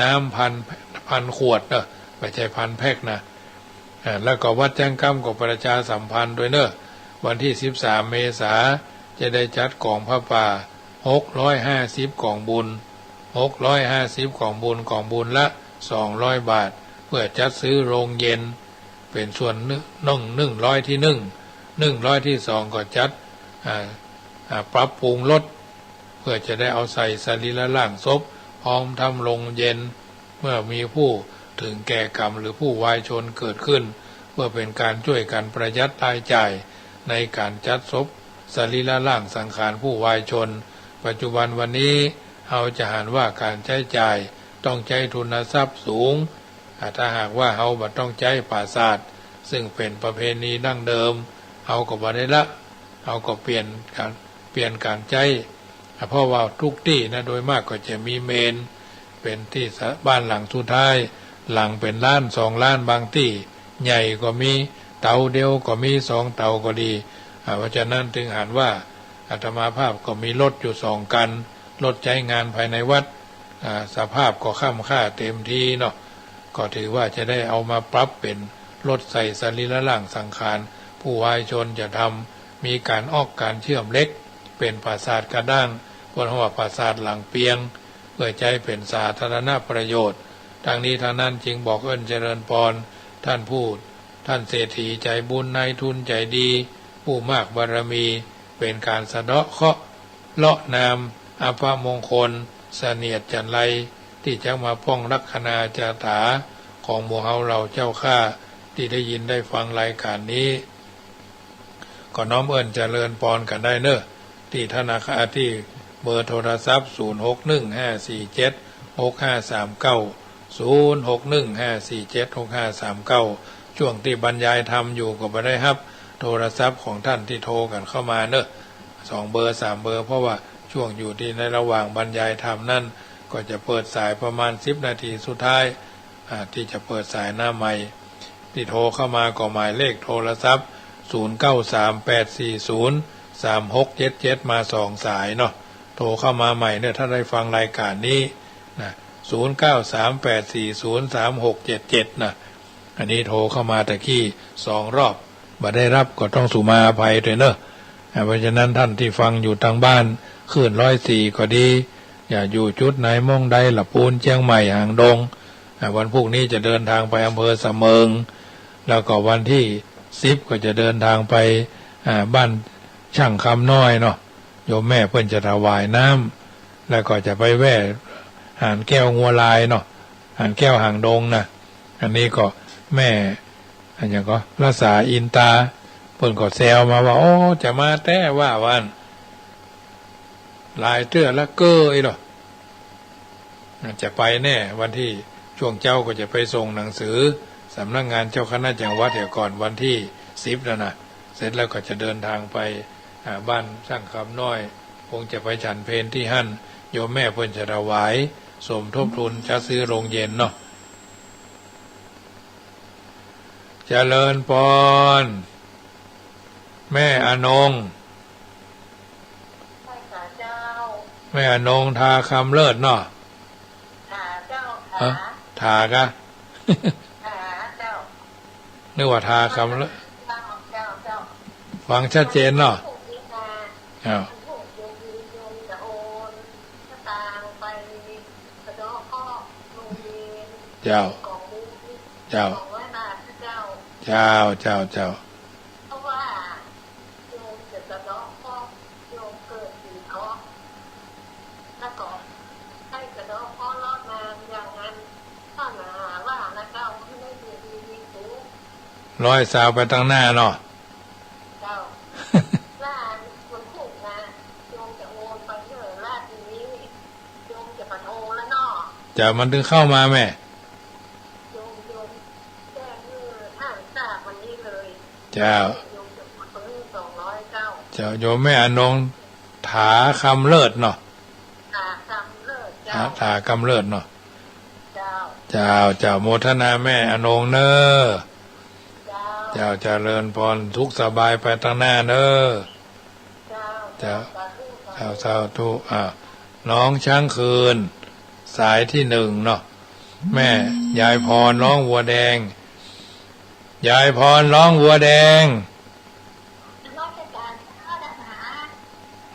น้ำพัน พันขวดเนาะ บ่ใจ้พันแพ็คนะ อ่า แล้วก็วัดแจ้งกำก็ประชาสัมพันธ์ตวยเนาะ วันตี้สิบสามเมษาจะได้จัดก๋องผ้าป่าหกร้อยห้าสิบก๋องบุญ หกร้อยห้าสิบก๋องบุญ ก๋องบุญละสองร้อยบาท เปื้อจัดซื้อโฮงเย็น เป๋นส่วนนึ่ง นึ่งร้อยตี้นึ่ง นึ่งร้อยตี้สองก็จัด อ่า อ่า ปรับปรุงรถ เปื้อจะได้เอาใส่สรีระร่างศพ พร้อมทำโฮงเย็น เมื่อมีผู้เถิงแก่กรรมหรือผู้วายชนเกิดขึ้น เปื้อเป๋นก๋านจ้วยกั๋นประหยัดรายจ่ายในก๋านจัดศพสรีระร่างสังขารผู้วายชน ปัจจุบันวันนี้เฮาจะหันว่าก๋านใจ๊จ่ายต้องใจ๊ทุนทรัพย์สูง อ่า ถ้าหากว่าเฮาบ่ต้องใจ๊ปราสาท ซึ่งเป๋นประเพณีดั้งเดิม เฮาก็บ่ได้ละ เฮาก็เปลี่ยนก๋าน เปลี่ยนก๋านใจ๊ อ่า เพราะว่ากู้ตี้นะ โดยมากก็จะมีเมรุ เป๋นตี้สะ บ้านหลังสุดท้าย หลังเป๋นล้านสองล้าน บางตี้ใหญ่ก็มี เต๋าเดียวก็มี สองเต๋าก็ดี อ่า เพราะฉะนั้นเถิงหันว่าอาตมาภาพก็มีรถอยู่สองคัน รถใจ๊งานภายในวัด อ่า สภาพก็ค่ำค่าเต๋มทีเนาะ ก็ถือว่าจะได้เอามาปรับเป๋นรถใส่สรีระร่างสังขารผู้วายชนจะทำ มีก๋านออกก๋านเชื่อมเหล็ก เป๋นปราสาทกระด้าง เปิ้นฮ้องว่าปราสาทหลังเปียง เปื้อใจ๊เป๋นสาธารณประโยชน์ ตังนี้ตังนั้นจึงบอกเอิ้นเจริญปอน ท่านผู้ ท่านเศรษฐีใจ๋บุญ นายทุนใจ๋ดี ผู้มากบารมี เป๋นก๋านสะเดาะเคราะห์ เลาะนาม อัปมงคล เสนียดจัญไร ตี้จะมาป้องลักขณาจาถาของหมู่เฮาเหล่าเจ้าข้า ตี้ได้ยินได้ฟังรายก๋านนี้ ก็น้อมเอิ้นเจริญปอนกั๋นได้เนาะ ตี้ธนาคาร ตี้เบอร์โทรศัพท์ ศูนย์หกหนึ่งห้าสี่เจ็ดหกห้าสามเก้า ศูนย์หกหนึ่งห้าสี่เจ็ดหกห้าสามเก้า ช่วงตี้บรรยายธรรมอยู่ก็บ่ได้ฮับโทรศัพท์ของต้านตี้โทรกั๋นเข้ามาเนาะ สองเบอร์สามเบอร์ เพราะว่าช่วงอยู่ตี้ในระหว่างบรรยายธรรมนั้น ก็จะเปิดสายประมาณสิบนาทีสุดท้าย อ่า ตี้จะเปิดสายหน้าไมค์ ตี้โทรเข้ามาก็หมายเลขโทรศัพท์ ศูนย์เก้าสามแปดสี่ศูนย์สามหกเจ็ดเจ็ด มาสองสายเนาะ โทรเข้ามาใหม่เนี่ย ถ้าได้ฟังรายก๋านนี้นะ ศูนย์เก้าสามแปดสี่ศูนย์สามหกเจ็ดเจ็ด นะ อันนี้โทรเข้ามาตะกี้สองรอบ บ่ได้ฮับก็ต้องสุมาอภัยตวยเนาะ อ่า เพราะฉะนั้นต้านตี้ฟังอยู่ตางบ้าน คลื่นร้อยสี่ก็ดี จะอยู่จุดไหนม่องใด ละปูน เจียงใหม่ หางดง อ่า วันพูกนี้จะเดินทางไปอำเภอสะเมิง แล้วก็วันตี้สิบก็จะเดินทางไป อ่า บ้านช่างคำน้อยเนาะ โยมแม่เปิ้นจะถวายน้ำ แล้วก็จะไปแวะหานแก้วงัวลายเนาะ หานแก้วหางดงนะ อันนี้ก็แม่ อันหยังก็ รักษาอินตา เปิ้นก็แซวมาว่า โอ้ จะมาแต๊ว่า ว่าอั้น หลายเตื้อละเก้ออี้เหรอ จะไปแน่ วันตี้ช่วงเจ๊าก็จะไปส่งหนังสือสำนักงานเจ้าคณะจังหวัดเหียก่อนวันตี้สิบนั่นนะ เสร็จแล้วก็จะเดินทางไป อ่า บ้านช่างคำน้อย คงจะไปฉันเพลที่หั้น โยมแม่เปิ้นจะถวายสมทบทุนจัดซื้อโฮงเย็นเนาะ เจริญปอน แม่อนง ใช่ค่ะเจ้า แม่อนง ถาคำเลิศเนาะ ถาเจ้า เอ้อ ถา ถากะ ถาเจ้า นึกว่าถาคำเลิศ เจ้า เจ้า เจ้า ฟังชัดเจนเนาะ ถูกดีค่ะ อ้าว ถูกโยม โยมจะโอนสตางค์ไปสะเดาะเคราะห์โฮงเย็น เจ้า ของบุญ เจ้า สองร้อยบาทนะเจ้า เจ้า เจ้า เจ้า เพราะว่าโยมจะสะเดาะเคราะห์ โยมเกิดปีเถาะ แล้วก็ให้สะเดาะเคราะห์เลาะนามอย่างนั้น ถ้าหนาว่านะเจ้า มันได้อยู่ดีมีสุข ร้อยสาวไปตังหน้าเนาะ เจ้า แล้ววันพูกนะ โยมจะโอนไปเถอะ แล้วทีนี้ โยมจะมาโทรแล้วเนาะ เจ้า มันถึงเข้ามาแม่ โยม โยมแจ้งหื้อท่านทราบวันนี้เลย เจ้า โยมจะโอนไปหื้อสองร้อยเจ้า เจ้า โยมแม่อนง ถาคำเลิศเนาะ ถาคำเลิศเจ้า ถา ถาคำเลิศเนาะ เจ้า เจ้า เจ้า โมทนาแม่อนงเน้อ เจ้า เจ้า เจริญปอน สุขสบายไปตังหน้าเน้อ เจ้า เจ้า สาธุ เจ้า สาธุ อ่า ร้องช้างคืน สายที่หนึ่งเนาะ แม่ยายพรร้องวัวแดง ยายพรร้องวัวแดง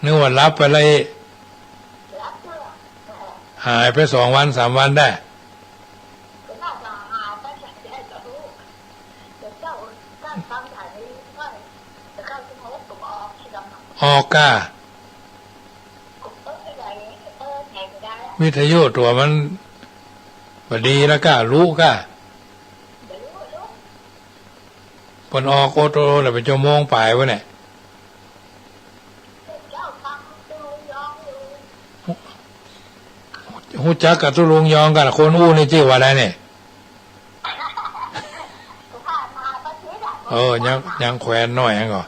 นึกว่าหลับไปเลย หายไปสองวันสามวันได้ ออกก้า วิทยุตั๋วมันบ่ดีแล้วก้า ฮู้ก้า เปิ้นออกโอโตแล้วเป๋นชั่วโมงป๋ายพุ้นแหละ ฮู้จักกับตุ๊ลุงยองกับคนอู้นี่จื้อว่าใดเนี่ย เออ ยัง ยังแควนน้อยหั้นก่อ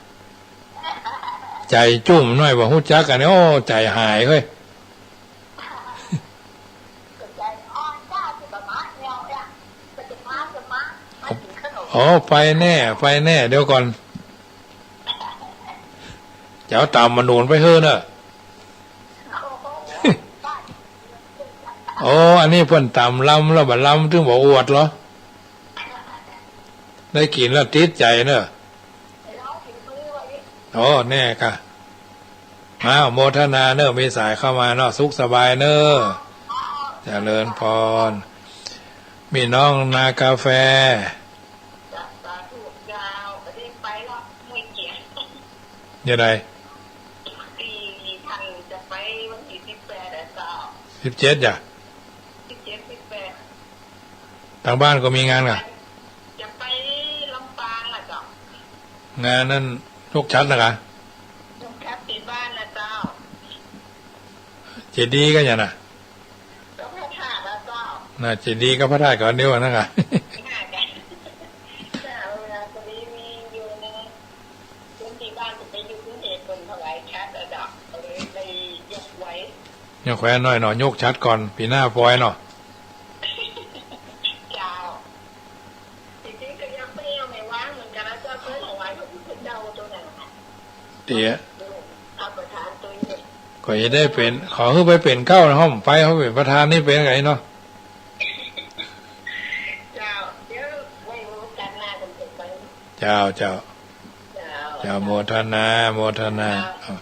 ใจ๋จุ่มน้อย บ่ฮู้จักกั๋น โอ้ ใจ๋หายเฮ้ย อ๋อ ไปแน่ ไปแน่ เดี๋ยวก่อน เจ้าต๋ำมาหนุนไปเฮ้อเน่อ โอ้ อันนี้เปิ้นต๋ำลำแล้วบ่ลำ ตึงบ่อวดเหรอ ได้กิ๋นแล้วติดใจ๋เน่อ อ๋อ แน่ก้า อ้าว โมทนาเน่อ มีสายเข้ามาเนาะ สุขสบายเน่อ เจริญพร มีน้องนากาแฟ ยังไง สิบเจ็ด จ้ะ ตางบ้านก็มีงานก่ะ จะไปลำปางอะเจ้า งานนั้นยกฉัตรนะก่ะ ยกฉัตรตี้บ้านนะเจ้า เจดีย์ก็อย่างน่ะ ก็พระธาตุนะเจ้า น่ะ เจดีย์กับพระธาตุก็อันเดียวกั๋นนะก่ะ เจ้า เวลาพอดีมีอยู่ในพื้นตี้บ้าน จะไปอยู่กรุงเทพฯ เปิ้นถวายฉัตรอะเจ้า ก็เลยได้ยกไว้ ยกแควนน้อยเนาะ ยกฉัตรก่อน ปี๋หน้าปอยเนาะ เจ้า จริงๆ ก็ยังเปรี้ยวไม่ว่างเหมือนกันนะเจ้า เปิ้นถวายพระพุทธเจ้าตัวนั้นน่ะ เตี้ย พระประธานตัวนี้ ก็จะได้เป๋น ขอหื้อไปเป๋นเก๊านะ ห้องไป เขาเป๋นประธานนี่เป๋นไงเนาะ เจ้า เดี๋ยวไว้โอกาสหน้ากันเถอะไป เจ้า เจ้า เจ้า เจ้า โมทนา โมทนา เจ้า เอา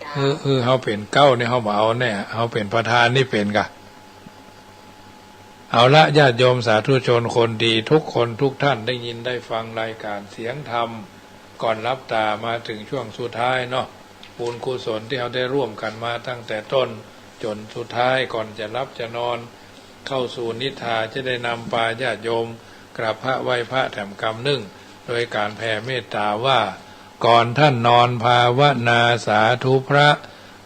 เจ้า เออ เออ เฮาเป๋นเก๊านี่ เฮาบ่เอาแน่ เฮาเป๋นประธานนี่เป๋นก่ะ เอาละ ญาติโยมสาธุชนคนดีทุกคนทุกท่าน ได้ยินได้ฟังรายการเสียงธรรม ก่อนหลับต๋ามาเถิงช่วงสุดท้ายเนาะ บุญกุศลตี้เฮาได้ร่วมกั๋นมาตั้งแต่ต้นจ๋นสุดท้าย ก่อนจะหลับจะนอน เข้าสู่นิทรา จะได้นำปาญาติโยมกราบพระไหว้พระแถมกำนึ่ง โดยก๋านแผ่เมตต๋าว่า ก่อนต้านนอนภาวนาสาธุพระ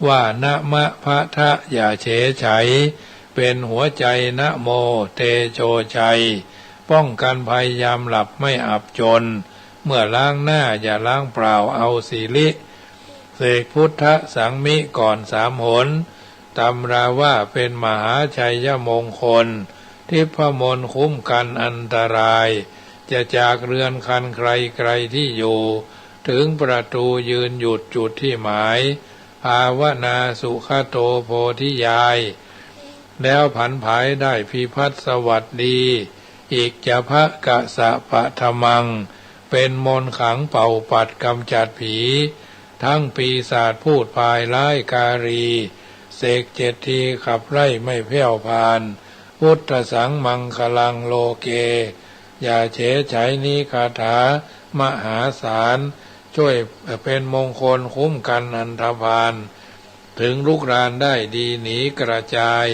ว่านะมะพะทะอย่าเฉยไฉ เป๋นหัวใจ๋นะโมเตโชชัย ป้องกั๋นภัยยามหลับไม่อับจน เมื่อล้างหน้าอย่าล้างเปล่าเอาสิริ เสกพุทธสังมิก่อนสามหน ตำราว่าเป๋นมหาชัยมงคล ทิพมนต์คุ้มกั๋นอันตราย จะจากเรือนคันใครไกลตี้อยู่ เถิงประตูยืนหยุดจุดตี้หมาย ภาวนาสุขโตโพธิญาณ แล้วผันผายได้พิพัฒน์สวัสดี อิจฉภะกะสะปะทะมัง เป๋นมนต์ขังเป่าปัดกำจัดผี ทั้งปีศาจพูดปายร้ายกาลี เสกเจ็ดทีขับไล่ไม่แผ้วพาน พุทธัสสังมังคลังโลเก อย่าเฉยไฉ นี้คาถามหาศาล ช่วยเป๋นมงคลคุ้มกั๋นอันธพาล เถิงลุกรานได้ดีหนีกระจาย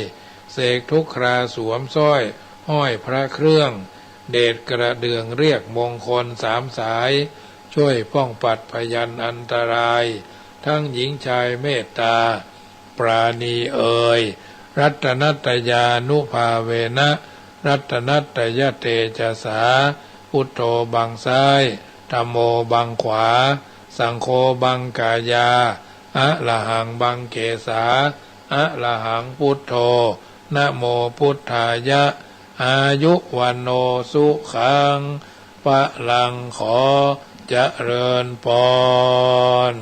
เสกทุกคราสวมสร้อยห้อยพระเครื่อง เดชกระเดื่องเรียกมงคลสามสาย ช่วยป้องปัดพยันอันตราย ทั้งหญิงชายเมตตาปราณีเอย รัตนัตตยานุภาเวนะ รัตนัตตยเตจสา พุทโธบังซ้าย ธัมโมบังขวา สังโฆบังกายา อะระหังบังเกสา อะระหังพุทโธ นะโมพุทธายะ อายุวัณโณสุขัง พลัง ขอเจริญพร